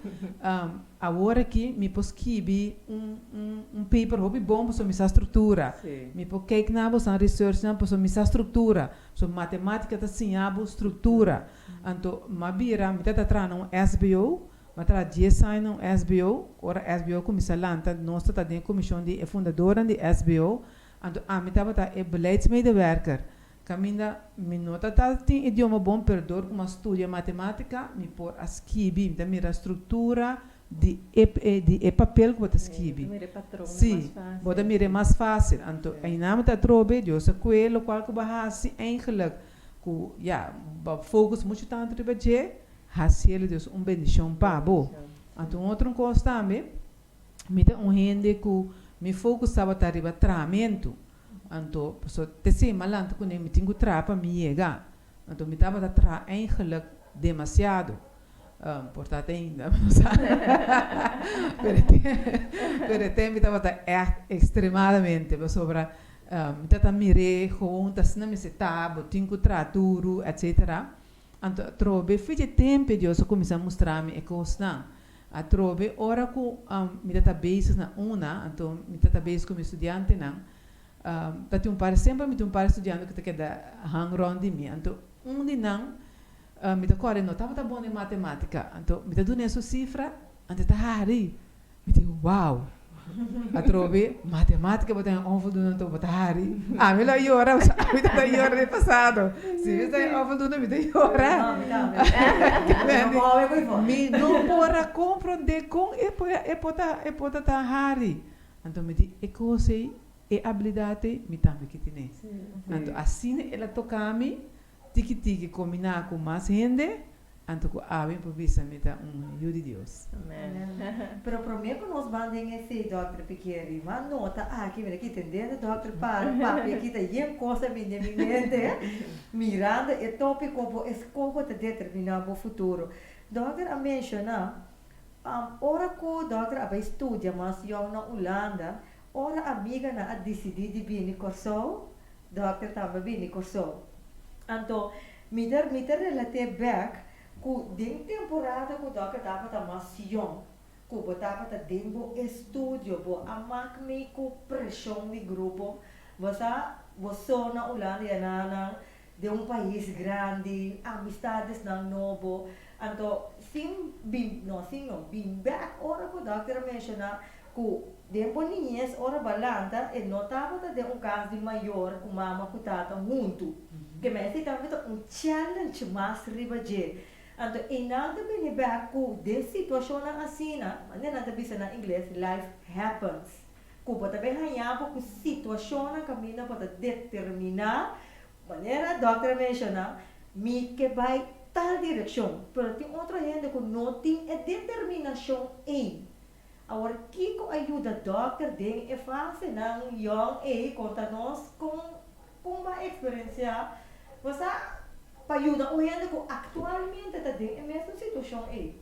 Awor aki mi por skibi un un un paper hopi bon pasobra mi sa struktura. Mi por kijk na bo san researchnan pasobra mi sa struktura. So matematika ta siña bo struktura. Anto m'a bira mi ta traha na un SBO, m'a traha dies aña na un SBO. Ora SBO kuminsá lanta nos ta ta den e komishon di e fundadornan di SBO. Anto ami tabata e beleidsmedewerker. Kaminda mi no ta ta tin idioma bon pero dor ku mi a studia matematika mi por a skibi, mi ta mira struktura di e di e papel ku bo ta skibi. Si, bo ta mira e mas fásil. Anto einan mi ta atrobe, Dios a kue lokual ku bo a hasi eigenlik ku ya bo a focus muchu tantu riba dje, hasiel Dios un bendishon pa bo. Anto un otro kos tambe, mi ta un hende ku. Mi focus tabata riba trahamentu. Anto, paso te esei mi a lanta kuné, mi tin ku traha pa mi yega. Anto mi tabata traha eigenlijk demasiado. Por ta te ainda, mi no sa. Pero e pero e tempu tabata ègt ekstremadamente, pasobra mi tabata mir'é gewoon ta asina mester ta, bo tin ku traha duru, etcetera. Anto atrobe for dje tempu Dios a kuminsá mustra mi e kosnan. Atrobe ora ku mi ta ta bezig na una, anto mi ta ta bezig ku mi studiantenan, ta tin un par, semper mi tin un par studiante ku ta keda hang rònt di mi. Anto un di nan mi ta kòrda e no tabata bon den matematika, anto mi ta dun'é su sifra, anto e ta hari. Mi di, wow! Atrobe, matematica bo ta en onvoldoende anto bo ta hari. Ami lo a yora, pasobra ami tabata yora den pasado. Si mi sta en onvoldoende mi ta yora. Mi no por a comprende con e por e por ta e por ta ta hari. Anto mi di, e cos ei, e habilidad ei, mi tambe ke tene. Anto asina el a toca mi, tiki tiki combina cu mas hende, Anto ku awe por bisa mi ta un yu di Dios. Amen. Pero prome ku nos ban den esei Dòkter Piqueri, m'a nota aki, mira ki tendente Dòkter para papia aki ta yen kos a bini den mi mente mirando e topiko bo eskoho ta determina bo futuro. Dòkter a menshona ora ku Dòkter a bai studia mas yòn na Hulanda, ora amiganan a disidí di bini Kòrsou, Dòkter tambe a bini Kòrsou. Anto Mi ta mi ta relat'é bèk ku den temporada ku dòkter tabata mas yòn, ku bo tabata den bo estudio, bo a mak mi ku preshon di grupo. Bo sa, bo so na Hulanda i ananan, den un pais grandi, amistadesnan nobo. Anto sin bin, no sin no, bin bèk ora ku dòkter a menshoná ku den bo niñes ora bo a lanta e no tabata den un kas di mayor ku mama ku tata huntu. Ke men esei tambe ta un challenge mas riba dje. Anto einan ta bini bek ku den situashonnan asina, manera nan ta bisa na ingles, life happens, ku bo ta bin haña bo ku situashonnan kaminda bo ta determiná, manera dòkter a menshoná, mi ke bai tal direkshon, pero tin otro hende ku no tin e determinashon ei. Awor kiko a yuda dòkter den e fasenan yòn ei konta nos kon kon bo a eksperensiá bo sa pa yuda un hende ku aktualmente ta den e mesun situashon ei?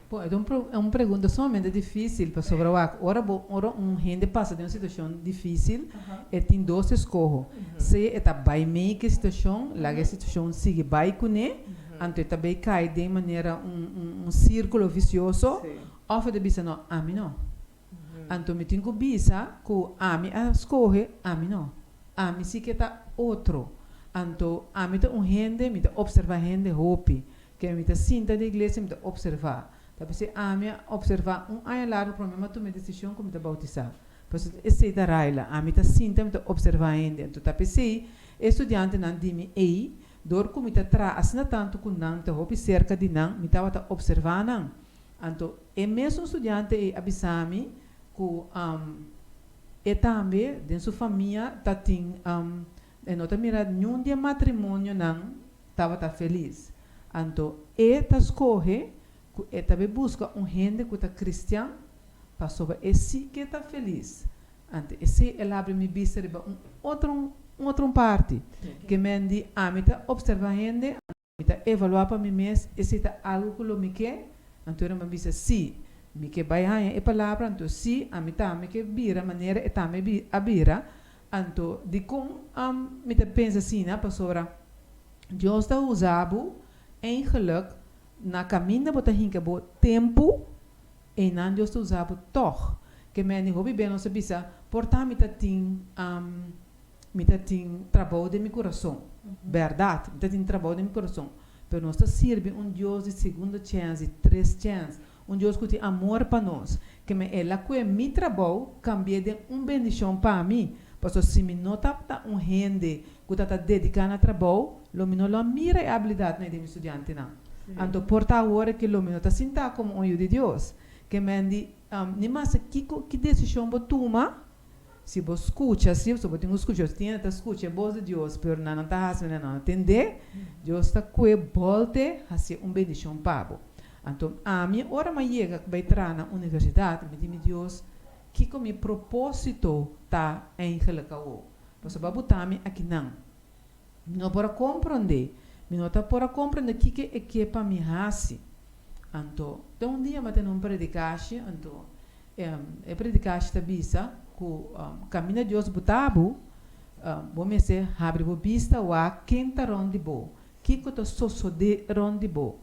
Bon, e ta un un pregunta sumamente difísil pasobra wak ora bo ora un hende pasa den un situashon difísil e tin dos eskoho, sea e ta bai mei ku e situashon, laga e situashon sigui bai kuné, anto e ta bay kai den manera un un un sírkulo visioso Òf e ta bisa no, ami no. Anto mi tin ku bisa ku ami a skohe, ami no. Ami si ke ta otro. Anto ami ta un hende, mi ta opservá hende hopi. Ke mi ta sinta den iglesia, mi ta opservá. Ta p'esei ami a opservá un aña largu promé mi a tuma e desishon ku mi ta boutisá. Pasobra esei ta Raila. Ami ta sinta, mi ta opservá hende. Anto ta p'esei e studiantenan di mi ei, dor ku mi ta traha asina tantu ku nan, mi ta hopi serka di nan, mi tabata opservá nan. Anto e mesun studiante ei a bisa mi ku e tambe den su famia ta tin e no ta mira niun di e matrimonionan tabata felis. Anto e ta skohe ku e ta bai buska un hende ku ta kristian pasobra e si ke ta felis. Anto esei el abri mi bista riba un otro un otro parti. Ke men di ami ta opserva hende. Mi ta evaluá pa mi mes esei ta algu ku lo mi ke? Anto e ruman bisa, Sí, mi ke bai haña e palabra, anto sí, ami tambe ke bira manera e tambe a bira. Anto, dikon mi ta pensa asina? Pasobra Dios ta usa bo eigenlik na kaminda bo ta hinka bo tempu, einan Dios ta usa bo tòg. Ke mende hopi bes nos ta bisa, Por ta mi ta tin. Mi ta tin trabou den mi kurason. Bèrdat, mi ta tin trabou den mi kurason. Pero nos ta sirbi un Dios di segundo chèns, di tres chèns, un Dios ku tin amor pa nos. Ke men el a kue mi trabou kambi'é den un bendishon pa mi. Pasobra si mi no tabata un hende ku ta ta dediká na trabou, lo mi no lo a mira e abilidatnan ei den mi studiantenan. Anto por ta awor ke lo mi no ta sintá komo un yu di Dios. Ke men di, Ni masa kiko, ki desishon bo tuma, Si bo skucha, si bo tin ku skucha, bo tin ta skucha e bos di Dios, pero nan no ta hasi manera nan no tendé, Dios ta kue bolte hasié un bendishon pa bo. Anto ami ora mi a yega bai traha na universidat, mi di mi Dios, Kiko mi propósito ta eigenlijk awo? Pasobra bo buta mi akinan. Mi no por a komprondé. Mi no ta por a komprondé kiko e ke pa mi hasi. Anto, te un dia mi a tene un predikashi, anto e predikashi ta bisa ku kaminda Dios buta bo, bo mester habri bo bista wak ken ta rònt di bo, kiko ta sosodé rònt di bo.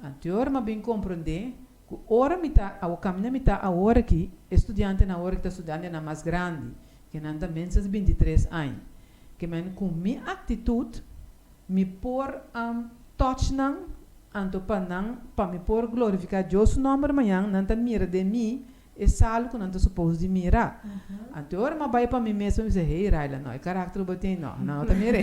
Anto e ora mi a bin komprondé ku ora mi ta awo kaminda mi ta awor aki, e studiantenan awor aki ta studiantenan mas grandi, ke nan ta mensas bintitres aña. Ke men ku mi aktitut mi por touch nan, anto pa nan pa mi por glorifiká Dios su nòmber mañan nan ta mira den mi e salu ku nan ta supos di mira. Anto e ora mi a bai pa mi mes mi bisa, hey Raila, no e karakter ku bo tin no, nan no ta mir'é.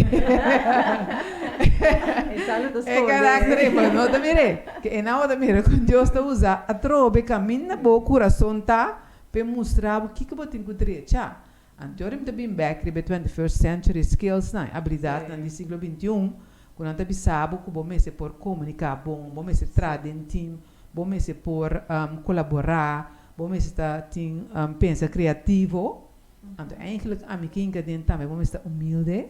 E salu ta E skonde. karakter ei bo no ta mir'é. Ke e nan bo ta mira ku Dios ta usa atrobe kaminda bo kurason ta p'e mustra bo kiko bo tin ku drecha. Anto mi ta bin bek riba e 21st century skills nan, e abilidatnan di siglo bintiun, ku nan ta bisa bo ku bo mester por komuniká bon, bo mester traha den team, bo mester por kolaborá, bo mester ta tin pensa kreativo. Anto eigenlijk ami kinka den tambe bo mester ta humilde,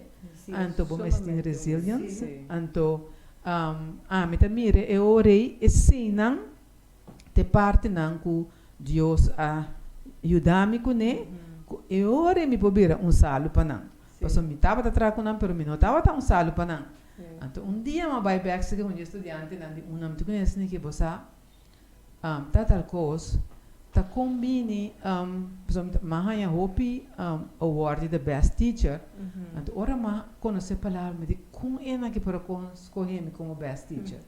anto bo mester tin resilience. Anto ami ta mira e ora ei eseinan Te partinan ku Dios a yuda mi kuné, ku e ora ei mi por bira un salu pa nan. Pasobra mi tabata traha ku nan, pero mi no tabata un salu pa nan. Anto un dia mi a bai bèk serka un di e studiantenan di una, mi ta kuné esaki ke bo sa ta tal kos, ta kon bini, pasobra mi a haña hopi award di the best teacher, anto ora mi a konosé palabra mi di kon e nan ke por a skohe mi komo best teacher?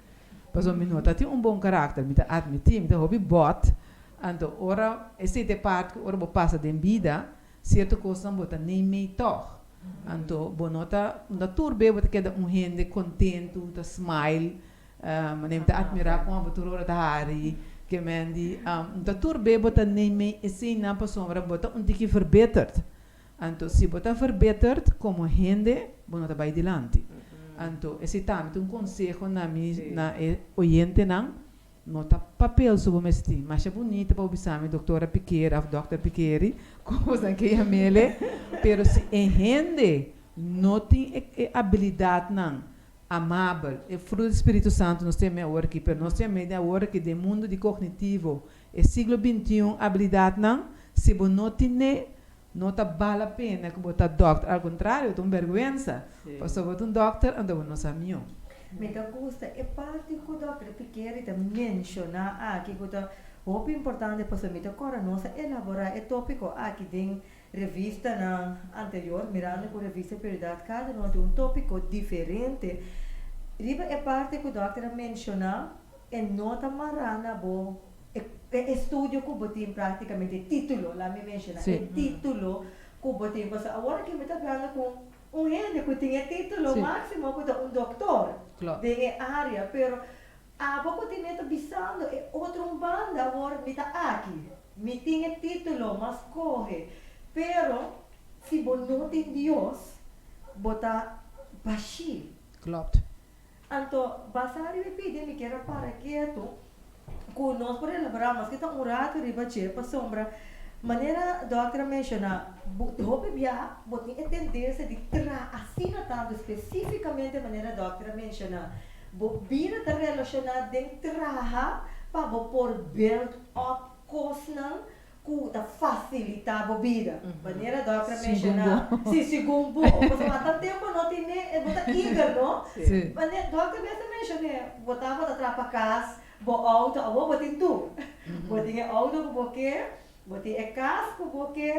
Pasobra mi no ta tin un bon karakter, mi ta admití, mi ta hopi bòt. Anto ora esei ta e part ku ora bo pasa den bida, sierto kosnan bo ta neimei tòg. Anto bo no ta, no ta tur be bo ta keda un hende kontentu, ta smile, manera mi ta atmirá kon abo tur ora ta hari, ke men di, no ta tur be bo ta neimei eseinan pasobra bo ta un tiki verbeterd. Anto si bo ta verbeterd komo hende, bo no ta bai dilanti. Anto esei tambe ta un konseho na mi, na e oyentenan, no ta papel so bo mester tin. Masha bunita pa bo bisa mi doktora Pikeri òf dòkter Pikeri, komo boso ke yam'ele, pero si e hende no tin e e abilidatnan amabel, e fruto di Spiritu Santu nos tin awor aki, pero nos tin mei awor aki den mundu di kognitivo, e siglo bintiun abilidatnan, si bo no tin'e, No ta bal a pena ku bo ta dòkter, al kontrario, ta un bèrgwensa, pasobra bo ta un dòkter anto bo no sa mihó. Mi ta gusta e parti ku dòkter Pikeri ta menshoná aki ku ta hopi importante pasobra mi ta kòrda nos a elaborá e tópiko aki den revistanan anterior mirando ku revista Prioridad kada no tin un tópiko diferente. Riba e parti ku dòkter a menshoná e no ta mará na bo E estudio ku bo tin práktikamente, e título, laat mi menshoná, e título ku bo tin. Pasobra awor aki mi ta hablando ku un hende ku tin e título máksimo ku ta un doktor den e área, pero abo ku tin e ta bisando e otro un banda awor mi ta aki, mi tin e título, m'a skohe, pero si bo no tin Dios, bo ta bashí. Klopt. Anto, basá riba e pidi, mi kier a para ketu ku nos por elaborá maske ta un ratu riba dje, pasobra manera dòkter a menshoná, bo hopi bia bo tin e tendensia di traha asina tantu, spesífikamente manera dòkter a menshoná, bo bida ta relashoná den traha pa bo por build up kosnan ku ta fasilitá bo bida. Manera dòkter a menshoná. Sí, segun bo. Pasobra ata tempu no tin e, bo ta eager, no? Manera dòkter mes a menshoné, bo tabata traha pa kas, bo outo, awor bo tin tur. Bo tin e outo ku bo ke, bo tin e kas ku bo ke,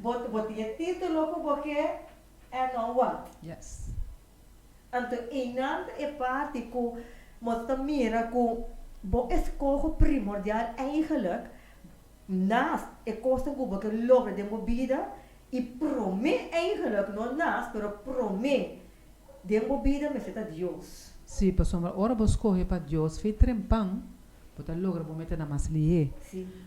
bo bo tin e título ku bo ke, and now what? Yes. Anto einan ta e parti ku bo ta mira ku bo eskoho primordial eigenlijk naast e kosnan ku bo ke logra den bo bida i promé eigenlijk, no naast pero promé den bo bida mester ta Dios. Sí, pasobra ora bo skohe pa Dios fe trempan, bo ta logra bo metanan mas lihé.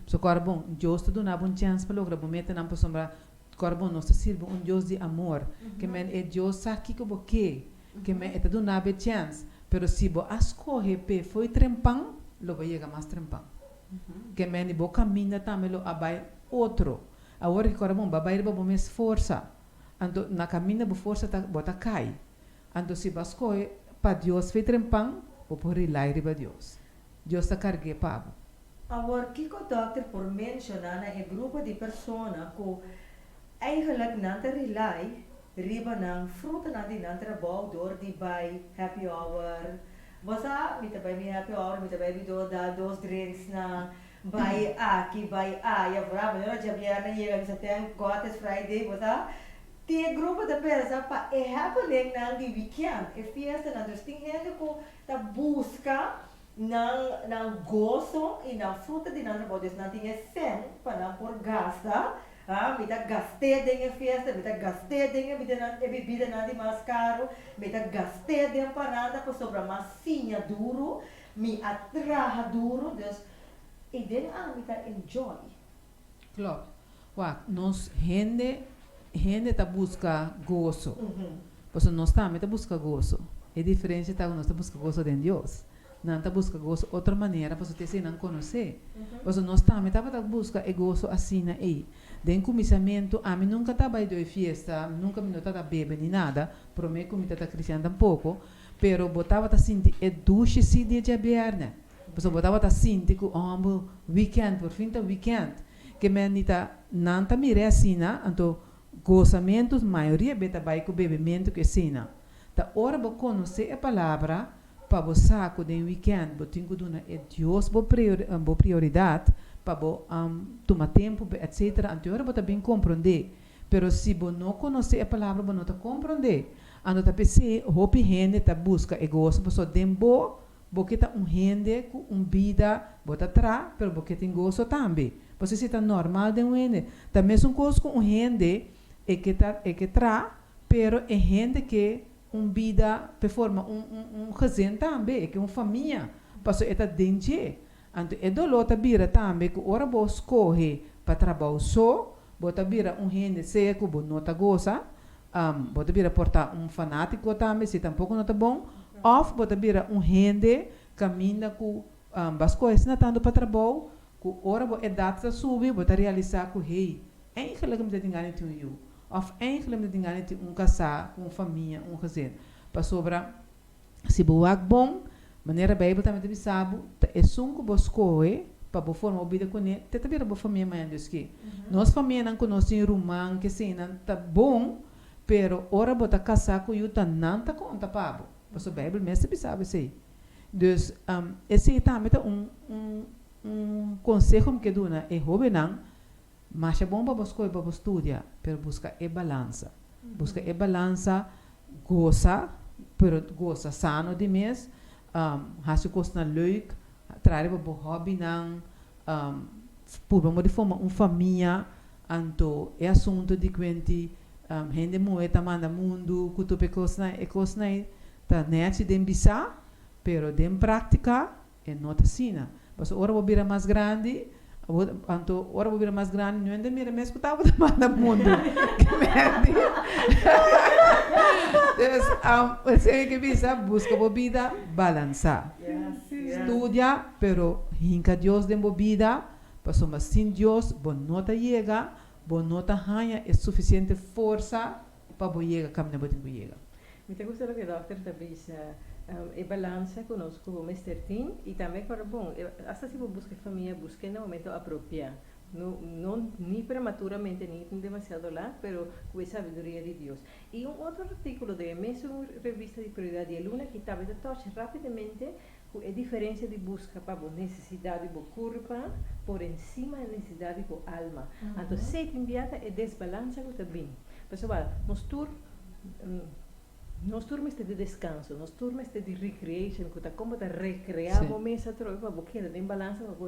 Pasobra kòrda bon, Dios ta duna bo un chèns pa logra bo metanan pasobra Kòrda bon, nos ta sirbi un Dios di amor. Ke men e Dios sa kiko bo ke. Ke men e ta duna bo e chèns. Pero si bo a skohe p'e fo'i trempan, lo bo yega mas trempan. Ke men di bo kaminda tambe lo a bai otro. Awor ki kòrda bon, bo a bai riba bo mes forsa. Anto na kaminda bo forsa ta bo ta kai. Anto si bo a skohe pa Dios fe trempan, bo por rely riba Dios. Dios ta karg'é pa bo. Awor, kiko dòkter por menshoná na e grupo di persona ku eigenlijk nan ta rely riba nan frutanan di nan trabou dor di bai happy hour? Bo sa, mi ta bai mi happy hour, mi ta bai mi do dal dos drinksnan, bai aki, bai aya, vooral wanneer ora djabièrnè yega mi sa thank God it's Friday, bo sa. Tin e grupo ta pensa pa e happeningnan di weekend, e fiestanan, dus tin hende ku ta buska nan nan goso i nan fruta di nan trabou, dus nan tin e sèn pa nan por gasta, ha, mi ta gast'é den e fiesta, mi ta gast'é den e bidanan e bibidanan di mas karu, mi ta gast'é den paranda pasobra m'a siña duru, mi a traha duru, dus i den ami ta enjoy. Klopt. Wak, nos hende, hende ta buska goso. Pasobra nos tambe ta buska goso. E diferencia ta ku nos ta buska goso den Dios. Nan ta buska goso otro manera pasobra ta esei nan konosé. Pasobra nos tambe tabata buska e goso asina ei. Den kuminsamentu ami nunka ta bai doi fiesta, nunka mi no tabata bebe ni nada, promé ku mi tabata kristian tampoko, pero bo tabata sinti e dushi si di e djabièrnè. Pasobra bo tabata sinti ku oh weekend, por fin ta weekend. Ke men di ta nan ta mir'é asina, anto gosamentu mayoria be ta bai ku bebementu ku esina. Ta ora bo konosé e palabra pa bo sa ku den weekend bo tin ku duna e Dios bo bo prioridat pa bo tuma tempu pa etcetera anto e ora bo ta bin komprondé. Pero si bo no konosé e palabra bo no ta komprondé. Anto ta p'esei hopi hende ta buska e goso pasobra den bo Bo ke ta un hende ku un bida bo ta tra pero bo ke tin goso tambe. Pasobra esei ta normal den un hende. Ta mesun kos ku un hende e ke ta e ke tra pero e hende ke un bida p'e forma un un un gezin tambe, e ke un famia pasobra e ta den dje. Anto e doló ta bira tambe ku ora bo skohe pa trabou so bo ta bira un hende sea ku bo no ta gosa Bo ta bira por ta un fanátiko tambe, si tampoko no ta bon, òf bo ta bira un hende kaminda ku bo a skohe asina tantu pa trabou ku ora bo edat ta subi bo ta realisá ku hey, eigenlijk mi ta tin gana di tin un yu òf eigenlijk mi ta tin gana di tin un kasá ku un famia, un gezin. Pasobra Si bo wak bon, manera Bijbel tambe ta bisa bo, ta esun ku bo skohe pa bo forma bo bida kuné, te ta bira bo famia mañana Dios ke. Nos famianan ku nos tin ruman kesenan ta bon, pero ora bo ta kasá ku yu ta nan ta konta pa bo, pasobra Bijbel mes ta bisa bo esei. Dus, esei tambe ta un un un konseho mi ke duna e hóbennan, Masha bon pa bo skohe pa bo studia, pero buska e balansa. Buska e balansa, gosa, pero gosa sano di mes, hasi kosnan leuk, traha riba bo hobbynan, purba mo di forma un famia, anto e asunto di kuenti hende muhe ta manda mundu ku tur e kosnan, e kosnan ei ta nèchi den bisa, pero den práktika E no ta asina. Pasobra ora bo bira mas grandi, bo, anto ora bo bira mas grandi, no hende mira mes ku tabata manda mundu. Ke menti. Dus, esei ke bisa, buska bo bida balansá. Studia, pero hinka Dios den bo bida, pasobra sin Dios bo no ta yega, bo no ta haña e sufisiente forsa pa bo yega kaminda bo tin ku yega. Mi ta gusta loke dòkter ta bisa, e balansa ku nos ku bo mester tin i tambe kòrda bon, asta si bo buska e famia, busk'e na momento apropiá, no no ni prematuramente ni demasiado lat, pero ku e sabiduria di Dios. I un otro artíkulo den e mesun revista di Prioridad di e luna aki tambe ta touch rápidamente ku e diferensia di buska pa bo nesesidat di bo kurpa por ensima e nesesidat di bo alma. Anto esei tin bia ta e desbalansa ku ta bin. Pasobra nos tur nos tur mester di deskanso, nos tur mester di recreation ku ta kon bo ta rekreá bo mes atrobe pa bo keda den balansa pa bo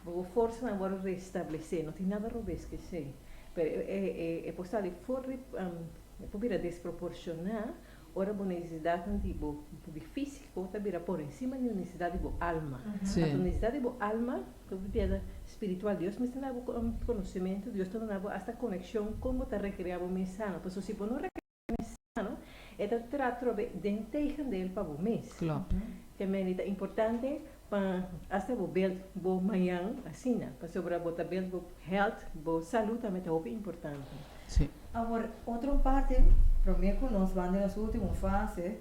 pa bo forsanan wòrdu restablesé. No tin nada robes ku esei. Pero e e por sali for di e por bira desproporshoná Ora bo nesesidatnan di bo di físiko ta bira por encima di nesesidat di bo alma. Anto nesesidat di bo alma ta bira spiritual. Dios mester duna bo konosementu, Dios ta duna bo asta konekshon kon bo ta rekreá bo mes sano. Pasobra si bo no rekreá bo mes sano, e ta traha atrobe den tegendeel pa bo mes. Te mende ta importante. Pa hasta bo build bo mañan asina, pasobra bo ta build bo health, bo salud tambe ta hopi importante. Sí. Awor, otro parti, prome ku nos ban den nos ultimo fase,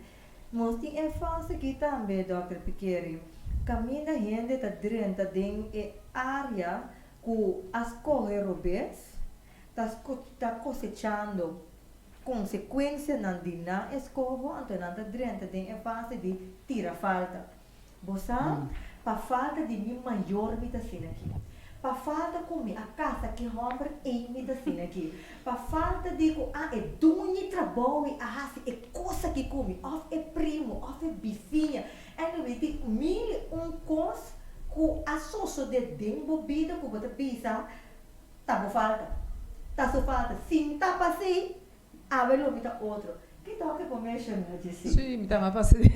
nos tin e fase aki tambe, Dòkter Pikeri, kaminda hende ta drenta den e área ku a skohe robes, ta ta kosechando konsekuensianan di nan eskoho, anto nan ta drenta den e fase di tira falta. Bo sa, pa falta di mi mayor mi ta asina aki. Pa falta ku mi a kasa ki hòmber ei mi ta asina aki. Pa falta di ku a e duñi trabou mi a hasi e kos aki ku mi, òf e primo, òf e bisiña. Anyway, tin mil i un kos ku a sosodé den bo bida ku bo ta bisa ta bo falta, ta su falta. Sin tapa asei, Awe lo mi ta otro. Ki toke por menciona dje si? Sí, mi ta ama pasa di.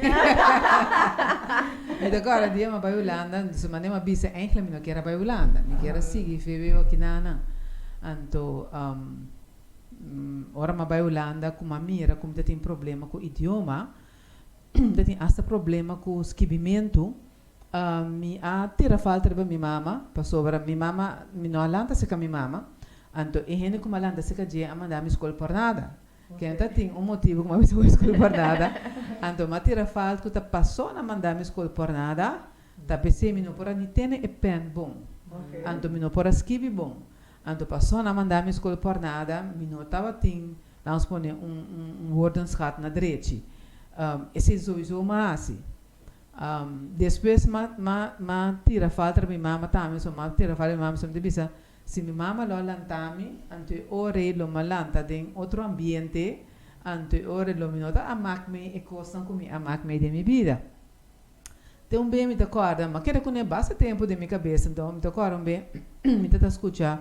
Mi ta kòrda dia mi a bai Hulanda, su mane mi a bisa eigenlijk mi no kier a bai Hulanda, mi kier a sigui VWO aki-nan. Anto ora mi a bai Hulanda ku mi a mira ku mi ta tin problema ku idioma, mi ta tin asta problema ku skibimentu, Mi a tira falta riba mi mama, pasobra mi mama, mi no a lanta serka mi mama, anto e hende ku mi a lanta serka dje a manda mi skol por nada. Ken ta tin un motibu ku mi a bisa bai skol por nada, anto mi a tira falta ku ta paso nan manda mi skol por nada, ta p'esei mi no por a ni tene e pèn bon, anto mi no por a skibi bon, anto paso nan manda mi skol por nada, mi no tabatin, lanos pone un un woordenschat na drechi, esei souiso mi a hasi. Despues m'a m'a m'a tira falta riba mi mama tambe, so m'a tira falta riba mi mama, so mi ta bisa, si mi mama lo a lanta mi, anto e ora ei lo m'a lanta den otro ambiente, anto e ora ei lo mi no ta a mak mei e kosnan ku mi a mak mei den mi bida. Te un be mi ta kòrda, m'a keda kuné basta tempu den mi kabes, anto mi ta kòrda un be mi ta ta skucha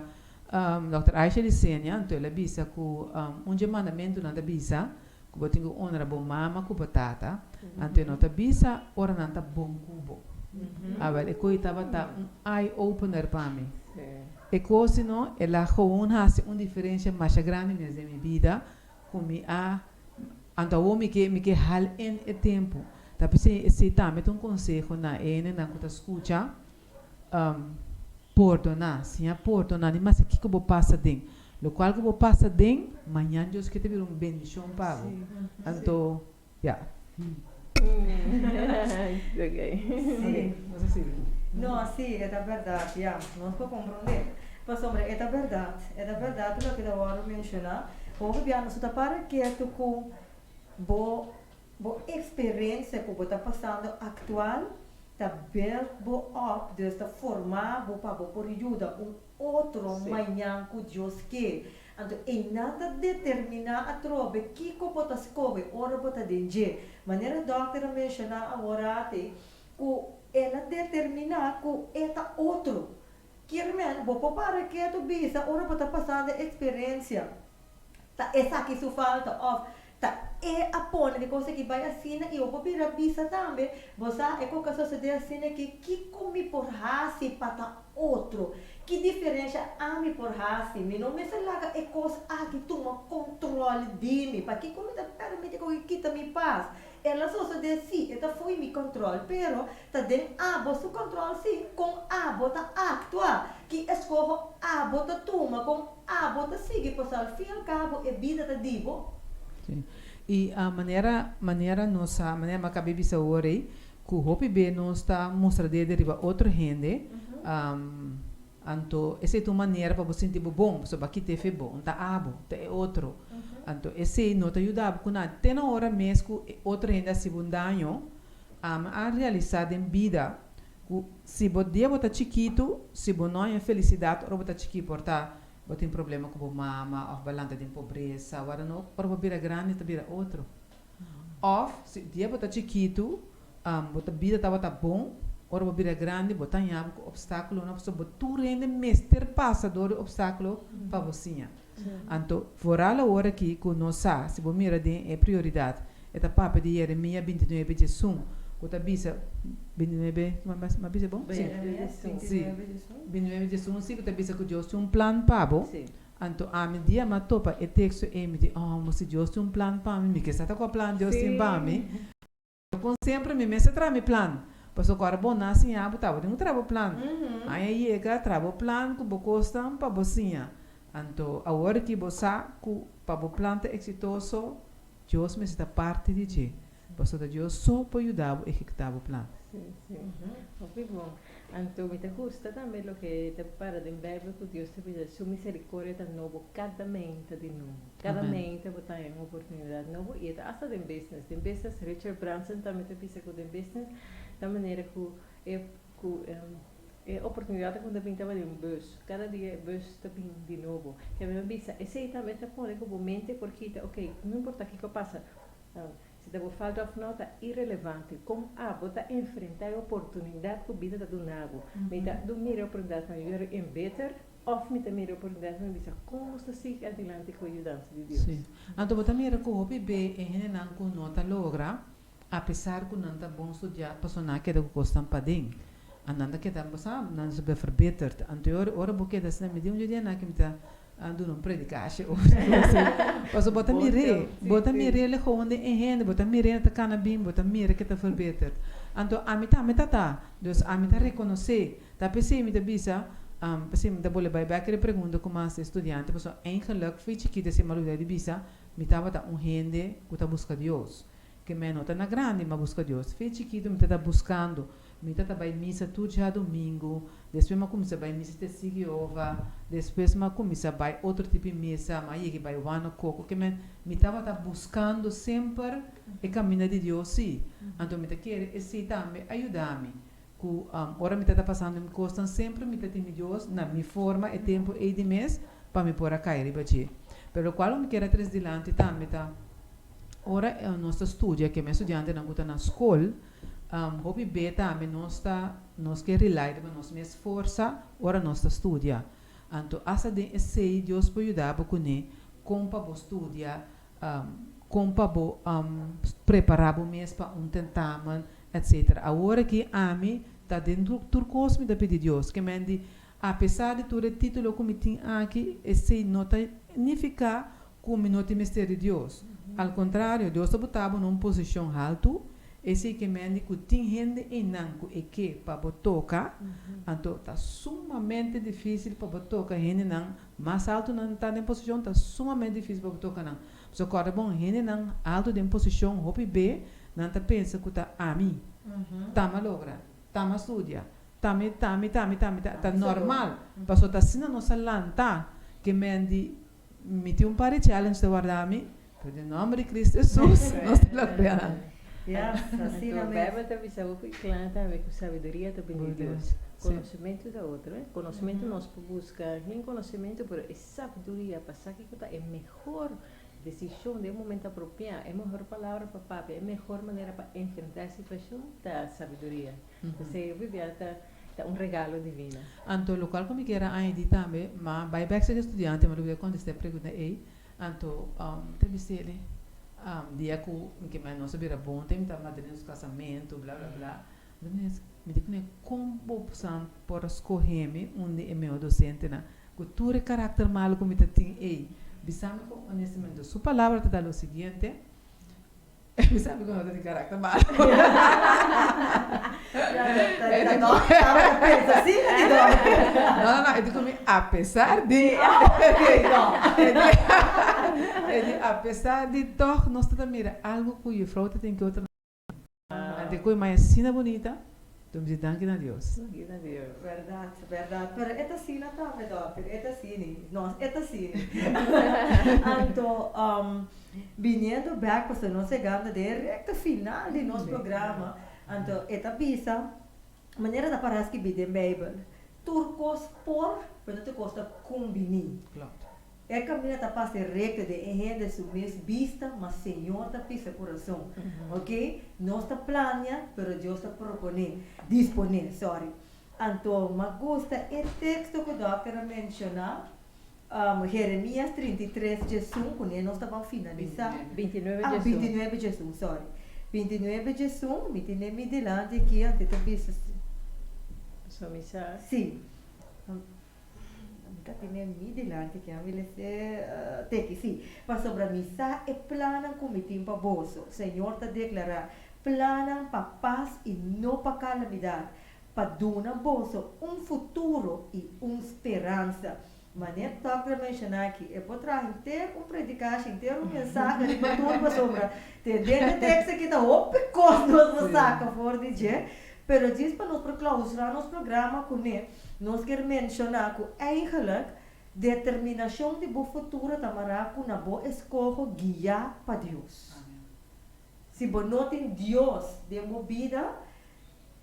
Dòkter Aisha Licenia, anto el a bisa ku un dje mandamentunan ta bisa, Ku bo tin ku onra bo mama ku bo tata, anto e no ta bisa ora nan ta bon ku bo. Awel, e koe tabata un eye opener pa mi. E kos di no, el a gewoon hasi un diferensha masha grandi mes den mi bida, ku mi a, anto awor mi ke, mi ke hal in e tempu. Ta p'esei esei tambe ta un konseho na e hendenan ku ta skucha, Pordoná, siña pordoná, ni maske kiko bo pasa den. Lokual ku bo pasa den, mañan Dios ke ta bira un bendishon pa bo. Anto, ya. Sí. No, sí, e ta bèrdat, ya. Nos por komprondé. Pasobra e ta bèrdat, e ta bèrdat loke ta wòrdu menshoná. Hopi bia nos no ta para ketu ku bo Bo eksperensia ku bo ta pasando aktual ta build bo up, dus ta forma bo pa bo por yuda un otro mañan ku Dios ke. Anto einan ta determiná atrobe kiko bo ta skohe ora bo ta den dje. Manera dòkter a menshoná aworati ku el a determiná ku e ta otro. Kier men bo por para ketu bisa ora bo ta pasando e eksperensia ta esaki su falta òf Ta e a pone di kos aki bai asina i bo por bira bisa tambe, Bo sa e kos a sosodé asina aki, kiko mi por hasi pa ta otro? Ki diferensha ami por hasi? Mi no mester laga e kos aki tuma kontrol di mi. Pakiko mi ta permiti ku e kita mi pas? El a sosodé, sí, e ta fo'i mi kontrol, pero ta den abo su kontrol sí, kon abo ta aktua, ki eskoho abo ta tuma, kon abo ta sigui, pasobra al fin i al kabo e bida ta di bo. Sí. I manera manera nos sa, manera mi a kaba di bisa awor ei, ku hopi be nos ta mustra dede riba otro hende, Anto esei ta un manera pa bo sinti bo bon, pasobra bo a kita e fe bon, ta abo, ta e otro. Anto esei no ta yuda bo ku nada. Te na ora mes ku e otro hende a hasi bo un daño, ami a realisá den bida ku si bo dia bo ta chikitu, si bo no haña felisidat ora bo ta chikí, por ta bo tin problema ku bo mama òf bo a lanta den pobresa, wara no, ora bo bira grandi ta bira otro. Òf si dia bo ta chikitu, bo ta bida tabata bon, ora bo bira grandi bo ta haña bo ku opstákulonan pasobra bo tur hende mester pasa dor di opstákulo pa bo siña. Anto, foral awor aki ku nos sa, si bo mira den e prioridat, e ta papia di Jeremia bintinuebe diesun, ku ta bisa, bintinuebe, mi a bisa bon? Si, si, bintinuebe diesun, si, ku ta bisa ku Dios tin un plan pa bo. Anto ami dia m'a topa e teksto ei, mi di, Oh, si Dios tin un plan pa mi, mi ke sa ta kua plan Dios tin pa mi. Kon semper mi mester traha mi plan. Pasobra ku ora bo na siña bo tabatin ku traha bo plan. Aña yega traha bo plan ku bo kosnan pa bo siña. Anto awor ki bo sa ku pa bo plan ta eksitoso Dios mester ta parti di dje. Pasobra ta Dios so por yuda bo ehekutá bo plan. Sí, sí. Hopi bon. Anto mi ta gusta tambe loke ta para den Bijbel ku Dios ta bisa su misericordia ta nobo kada meinta di nobo. Kada meinta bo ta haña un oportunidat nobo i e ta asta den business. Den business Richard Branson tambe ta bisa ku den business ta manera ku e ku e oportunidat ta ku ta bin tabata den un bus. Kada dia e bus ta bin di nobo. Ke mi a bisa esei tambe ta pone ku bo mente por kita ok no importa kiko a pasa Si ta bo falta òf nò ta irelevante. Kon abo ta enfrentá e oportunidat ku bida ta duna bo? Mi ta mira e oportunidat pa mi bira un beter òf mi ta mira e oportunidat pa mi bisa kon nos ta sigui adilanti ku e yudansa di Dios? Sí. Anto bo ta mira ku hopi be e hendenan ku no ta logra, apesar ku nan ta bon studiá, pasobra nan a keda ku kosnan paden. A nan ta keda, bo sa, nan ta verbitterd. Anto e ora, ora bo keda asina, mi di un dje dia nan ki mi ta a duna un predikashi over di Pasobra bo ta mir'é, bo ta mir'é le gewoon den e hende, bo ta mir'é ta kana bin, bo ta mira ke ta verbeterd. Anto ami tambe ta ta, dus ami ta rekonosé. Ta p'esei mi ta bisa, p'esei mi ta bolbe bai bek e pregunta ku mas e studiante, pasobra eigenlijk fo'i chikito esei mi a lubida di bisa, mi tabata un hende ku ta buska Dios. Ke mi a no ta na grandi mi a buska Dios. Fo'i chikito mi ta ta buskando. Mi ta ta bai misa tur djadumingu, despues mi a kuminsá bai misa Testigo Jehova, despues mi a kuminsá bai otro tipo di misa, mi a yega bai Wano Koko, ke men mi tabata buskando semper e kaminda di Dios sí. Anto mi ta kere esei tambe a yuda mi, ku ora mi ta ta pasando mi kosnan semper mi ta tene Dios na mi forma e tempu ei di mes pa mi por a kai riba dje. Pero lokual mi kier a tres dilanti tambe ta ora nos ta studia, ke mi estudiantenan ku ta na skol, Hopi be tambe nos ta nos ke rely riba nos mes forsa ora nos ta studia. Anto asta den esei Dios por yuda bo kuné kon pa bo studia, kon pa bo prepará bo mes pa un tentamen, etcetera. Awor aki ami ta den tur kos mi ta pidi Dios. Ke men di apesar di tur e titulo ku mi tin aki esei no ta nifiká Ku mi no tin mester di Dios. Al kontrario, Dios ta buta bo na un posishon haltu, esei ke men di ku tin hende einan ku e ke pa bo toka, anto ta sumamente difísil pa bo toka hendenan mas haltu nan ta den posishon, ta sumamente difísil pa bo toka nan. Pasobra kòrda bon, hendenan haltu den posishon hopi be nan ta pensa ku ta ami, ta mi a logra, ta mi a studia, ta mi, ta mi, ta mi, ta mi, ta normal, pasobra ta asina nos a lanta ke men di Mi tin un par di challenge ta warda mi, pero den nomber di Cristo Jesus nos ta logra nan. Yes, asina Anto mes. Bijbel ta bisa hopi kla tambe ku sabiduria ta bini di Dios. Konosementu ta otro, eh. Konosementu nos por buska hin konosementu, pero e sabiduria pa sa kiko ta e mehor desishon den e momento apropiá, e mehor palabra pa papia, e mehor manera pa enfrentá e situashon ta sabiduria. P'esei hopi bia ta Ta un regalo divino. Anto lokual ku mi kier a añadí tambe, ma bai bèk serka studiante, mi a lubidá kontestá e pregunta ei, anto ta bis'el dia ku mi ke nos a bira bon te mi ta madrina su kasamentu bla bla bla, anto mi di mi di kuné kon bo san por a skohé mi un di e mehor dosentenan ku tur e karakter malu ku mi ta tin ei, bisa mi ku honestamente su palabra ta da lo siguiente. Mi sabi ku no ta di karakter malo. No, no, no, e di ku mi apesar di. E di apesar di tòg nos ta ta mira algu ku jufrou ta tin ku otro. Ante ku e mai asina bunita. Dom di danki na Dios. Danki na Dios. Berdad, berdad. Pero e ta asina tambe, dokter. E ta asini. Nos, e ta asini. Anto, biniendo bek, pasobra nos yegando den e recta final di nos programa, anto e ta bisa, manera ta para skibi den Bijbel, tur kos por, pero no tur kos ta kumbiní. Klopt. E kaminda ta pasa rekto den e hende su mes bista, ma Señor ta pisa kurason. Ok, nos ta plania, pero Dios ta proponé, disponé, sorry. Anto, m'a gusta e teksto ku dòkter a menshoná, Jeremias 33 djesun, kuné nos ta ban finalisá. 29 Ah, djesun. 29 djesun, sorry. 29 djesun, mi tene mi dilanti aki, anto e ta bisa. So mi sa. Sí. Mi ta tene mi dilanti ki ami lese teki, sí, pasobra mi sa e plannan ku mi tin pa boso, Señor ta deklará. Plannan pa pas i no pa kalamidat, pa duna boso un futuro i un speransa. Manera Tucker a menshoná aki, e por traha henter un predikashi, henter un mensahe riba tur pasobra te den e tekst aki ta hopi kos nos por saka for di dje. Pero djis pa nos por klausurá nos programa kuné, nos kier menshoná ku eigenlijk determinashon di bo futuro ta mará ku na bo eskoho guiá pa Dios. Si bo no tin Dios den bo bida,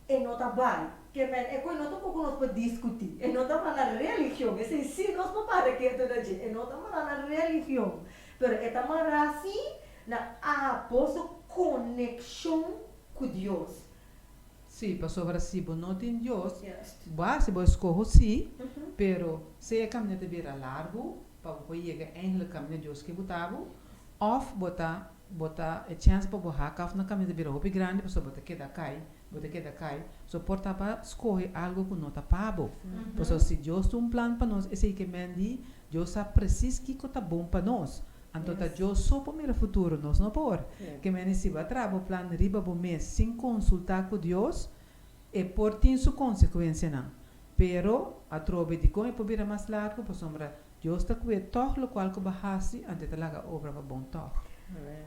e no ta bai. Ke men, e koe no ta un poko nos por diskutí. E no ta mara na religion. Esei sí nos por para ketu na dje. E no ta mara na religion. Pero e ta mara sí na abo su konekshon ku Dios. Sí, pasobra si bo no tin Dios, bo hasi bo eskoho sí, pero sea e kaminda ta bira largu pa bo por yega eindelijk kaminda Dios ke bo ta bo, òf bo ta Bo ta e chèns pa bo hak af na kaminda ta bira hopi grandi pasobra bo ta keda kai, bo ta keda kai. So por ta pa skohe algu ku no ta pa bo. Pasobra si Dios tin un plan pa nos, esei ke men di Dios sa presis kiko ta bon pa nos. Anto ta Dios so por mira futuro, nos no por. Ke men di si bo a traha bo plan riba bo mes sin konsultá ku Dios, e por tin su konsekuensianan. Pero atrobe dikon e por bira mas largu? Pasobra Dios ta ku'e tòg lokual ku bo hasi, anto e ta laga obra pa bon tòg.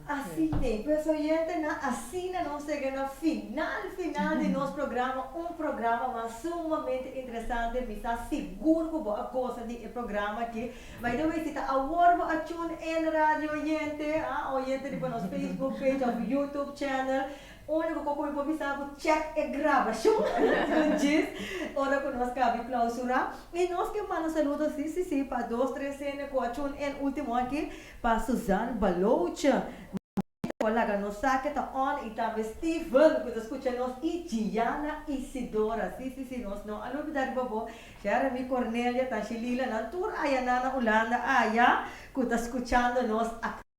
Asina, pues oyentenan, asina nos yega na final, final di nos programa, un programa mas sumamente interesante, mi sa sigur ku bo a gosa di e programa aki. By the way, si ta awor bo a tune in radio oyente, ah, oyente riba nos Facebook page of YouTube channel, Úniko ku mi por bisa ku chèk e grabashon un djis ora ku nos kabi klausurá. I nos ke manda saludo si si si pa dos tres hende ku a tune in último aki, pa Suzanne Baloche, Marita ku a laga nos sa ke ta on i tambe Steven ku ta skucha nos i Gianna Isidora. Si si si nos no a lubidá riba bo, Jeremy Cornelia, Tashi Lila, nan tur ayaná na Hulanda aya ku ta skuchando nos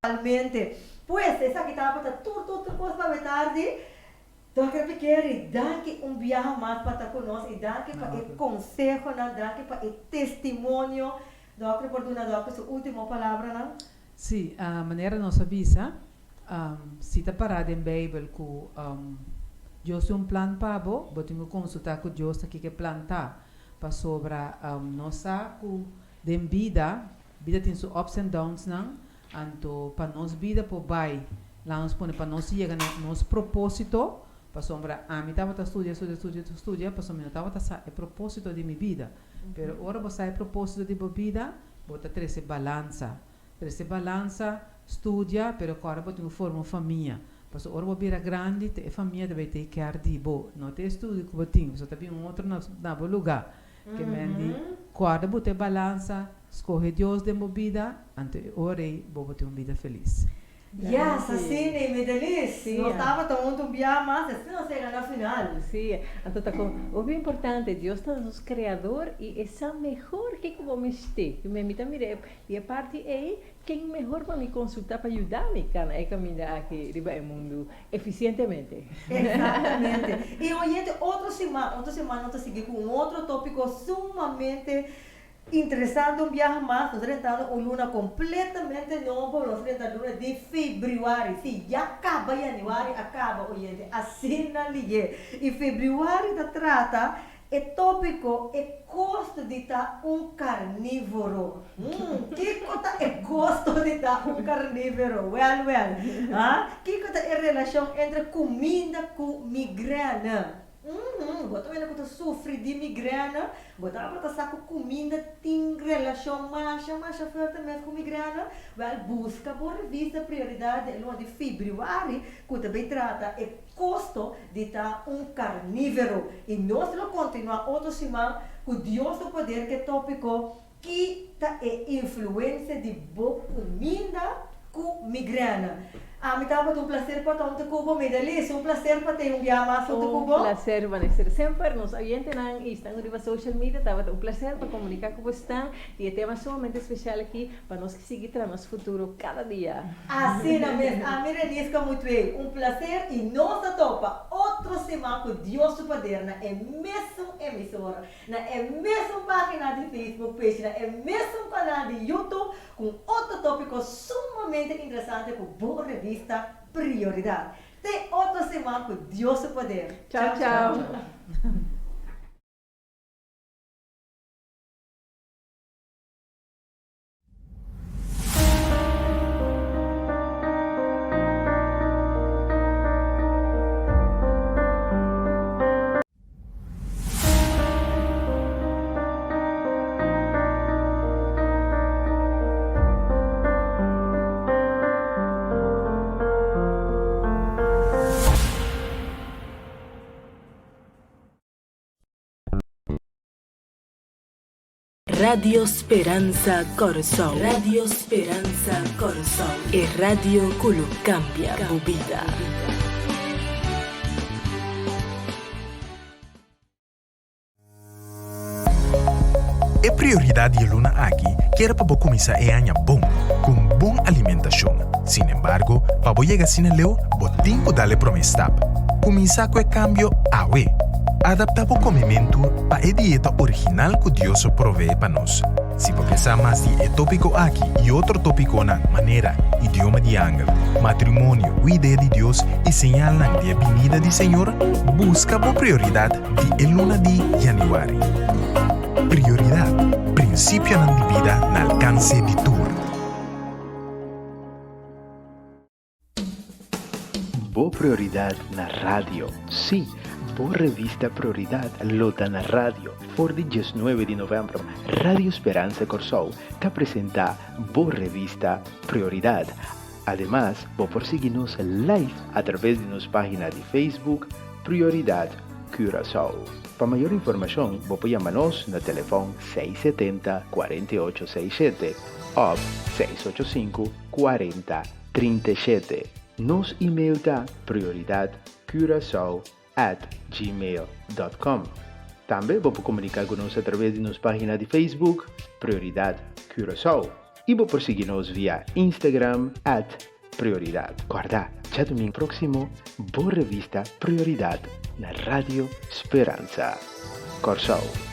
Actualmente. Pues, esaki tabata tur tur tur cos pa tardi. Dòkter Pikeri, danki un biaha mas pa ta cu nos y danki pa e consehonan, danki pa e testimonio. Dòkter por duna dòkter su ultimo palabranan? Sí, manera nos a bisa, si ta pará den Bijbel cu Dios tin un plan pa bo, bo tin cu consulta cu Dios ta kiko e plan ta. Pasobra nos sa cu den bida, Bida tin su ups and downs nan, anto pa nos bida por bai, laga nos pone pa nos yega na nos proposito, pasobra ami tabata studia, studia, studia, studia, pasobra mi no tabata sa e proposito di mi bida. Pero ora bo sa e proposito di bo bida, bo ta trese balansa. Trese balansa, studia, pero kòrda bo tin ku forma un famia. Pasobra ora bo bira grandi, ta e famia ta bai take care di bo, no ta e studio ku bo tin, pasobra ta bin un otro na bo lugá. Ke men di, Kòrda bo ta e balansa, skohe Dios den bo bida, anto e ora ei bo bo tin un bida felis. Yes, asina i Medelis. Nos tabata huntu un bia mas, asina nos yega na final. Sí, anto ta kon hopi importante, Dios ta nos Kreador i e sa mehor kiko bo mester. Mi ta mira di e parti ei, Ken mehor pa mi konsultá pa yuda mi kana e kaminda aki riba e mundu efisientemente? Eksaktamente. I oyente, otro siman, otro siman nos ta sigui ku un otro tópiko sumamente interesante un biaha mas. Nos ta rentando un luna kompletamente nobo, nos ta renta luna di febrüari. Sí, ya kaba yanüari a kaba, oyente, asina liye. I febrüari ta trata E tópiko, E kosto di ta un karnívoro. Hmm, kiko ta e kosto di ta un karnívoro? Wèl, wèl. Ha? Kiko ta e relashon entre kuminda ku migrène? Uhum, bo ta wende ku ta sufri di migrène? Bo tabata sa ku kuminda tin relashon masha, masha fuerte mes ku migrène? Wèl, buska bo revista Prioridad di e luna di febrüari ku ta bay trata e Kosto di ta un karnívero. I nos lo kontinuá otro siman ku Dios su poder ku e tópiko Ki ta e influensia di bo kuminda ku migrène? Ami tabata un plaser pa ta huntu ku bo, Medalis. Un plaser pa tei un bia mas huntu ku Un bo. plaser, Vanessa. Semper nos oyentenan i esnan riba social media tabata un plaser pa komuniká ku bo esnan di e tema sumamente spesial aki pa nos sigui traha nos futuro kada dia. Asina mes, ami Renisca Mutuey, un placer y nos ta topa otro siman cu Dios su poder na e mesun emisora, na e mesun pagina di Facebook page, na e mesun canal di YouTube cu un otro topico sumamente interesante cu bo revista Prioridad. Te otro siman ku Dios su poder. Chao chao. Radio Speransa Kòrsou. Radio Speransa Kòrsou. E radio ku lo kambia bo bida. E prioridat di e luna aki kier pa bo kuminsá e aña bon, ku un bon alimentashon. Sin embargo, pa bo yega asina leu, bo tin ku dal e promé stap. Kuminsá ku e kambio awe! Adaptá bo komementu pa e dieta original ku Dios a proveé pa nos. Si bo ke sa mas di e tópiko aki i otro tópikonan manera idioma di angel, matrimonio ku idea di Dios i señalnan di e binida di Señor, buska bo prioridat di e luna di yanüari. Prioridat, prinsipionan di bida na alkanse di tur. Bo Prioridad na radio. Sí, bo revista Prioridad lo ta na radio. For di diesnuebe di novèmber, Radio Speransa Kòrsou ta presentá bo revista Prioridad. Ademas, bo por sigui nos live a traves di nos página di Facebook Prioridad Curaçao. Pa mayor informashon, bo por yama nos na telefòn 670 48 67 òf 685 40 37. Nos email ta prioridadcuracao at gmail dot com. Tambe bo por komuniká ku nos atraves di nos página di Facebook Prioridad Curaçao i bo por sigui nos via Instagram at Prioridad. Kòrda, djadumingu próksimo bo revista Prioridad na Radio Speransa Kòrsou.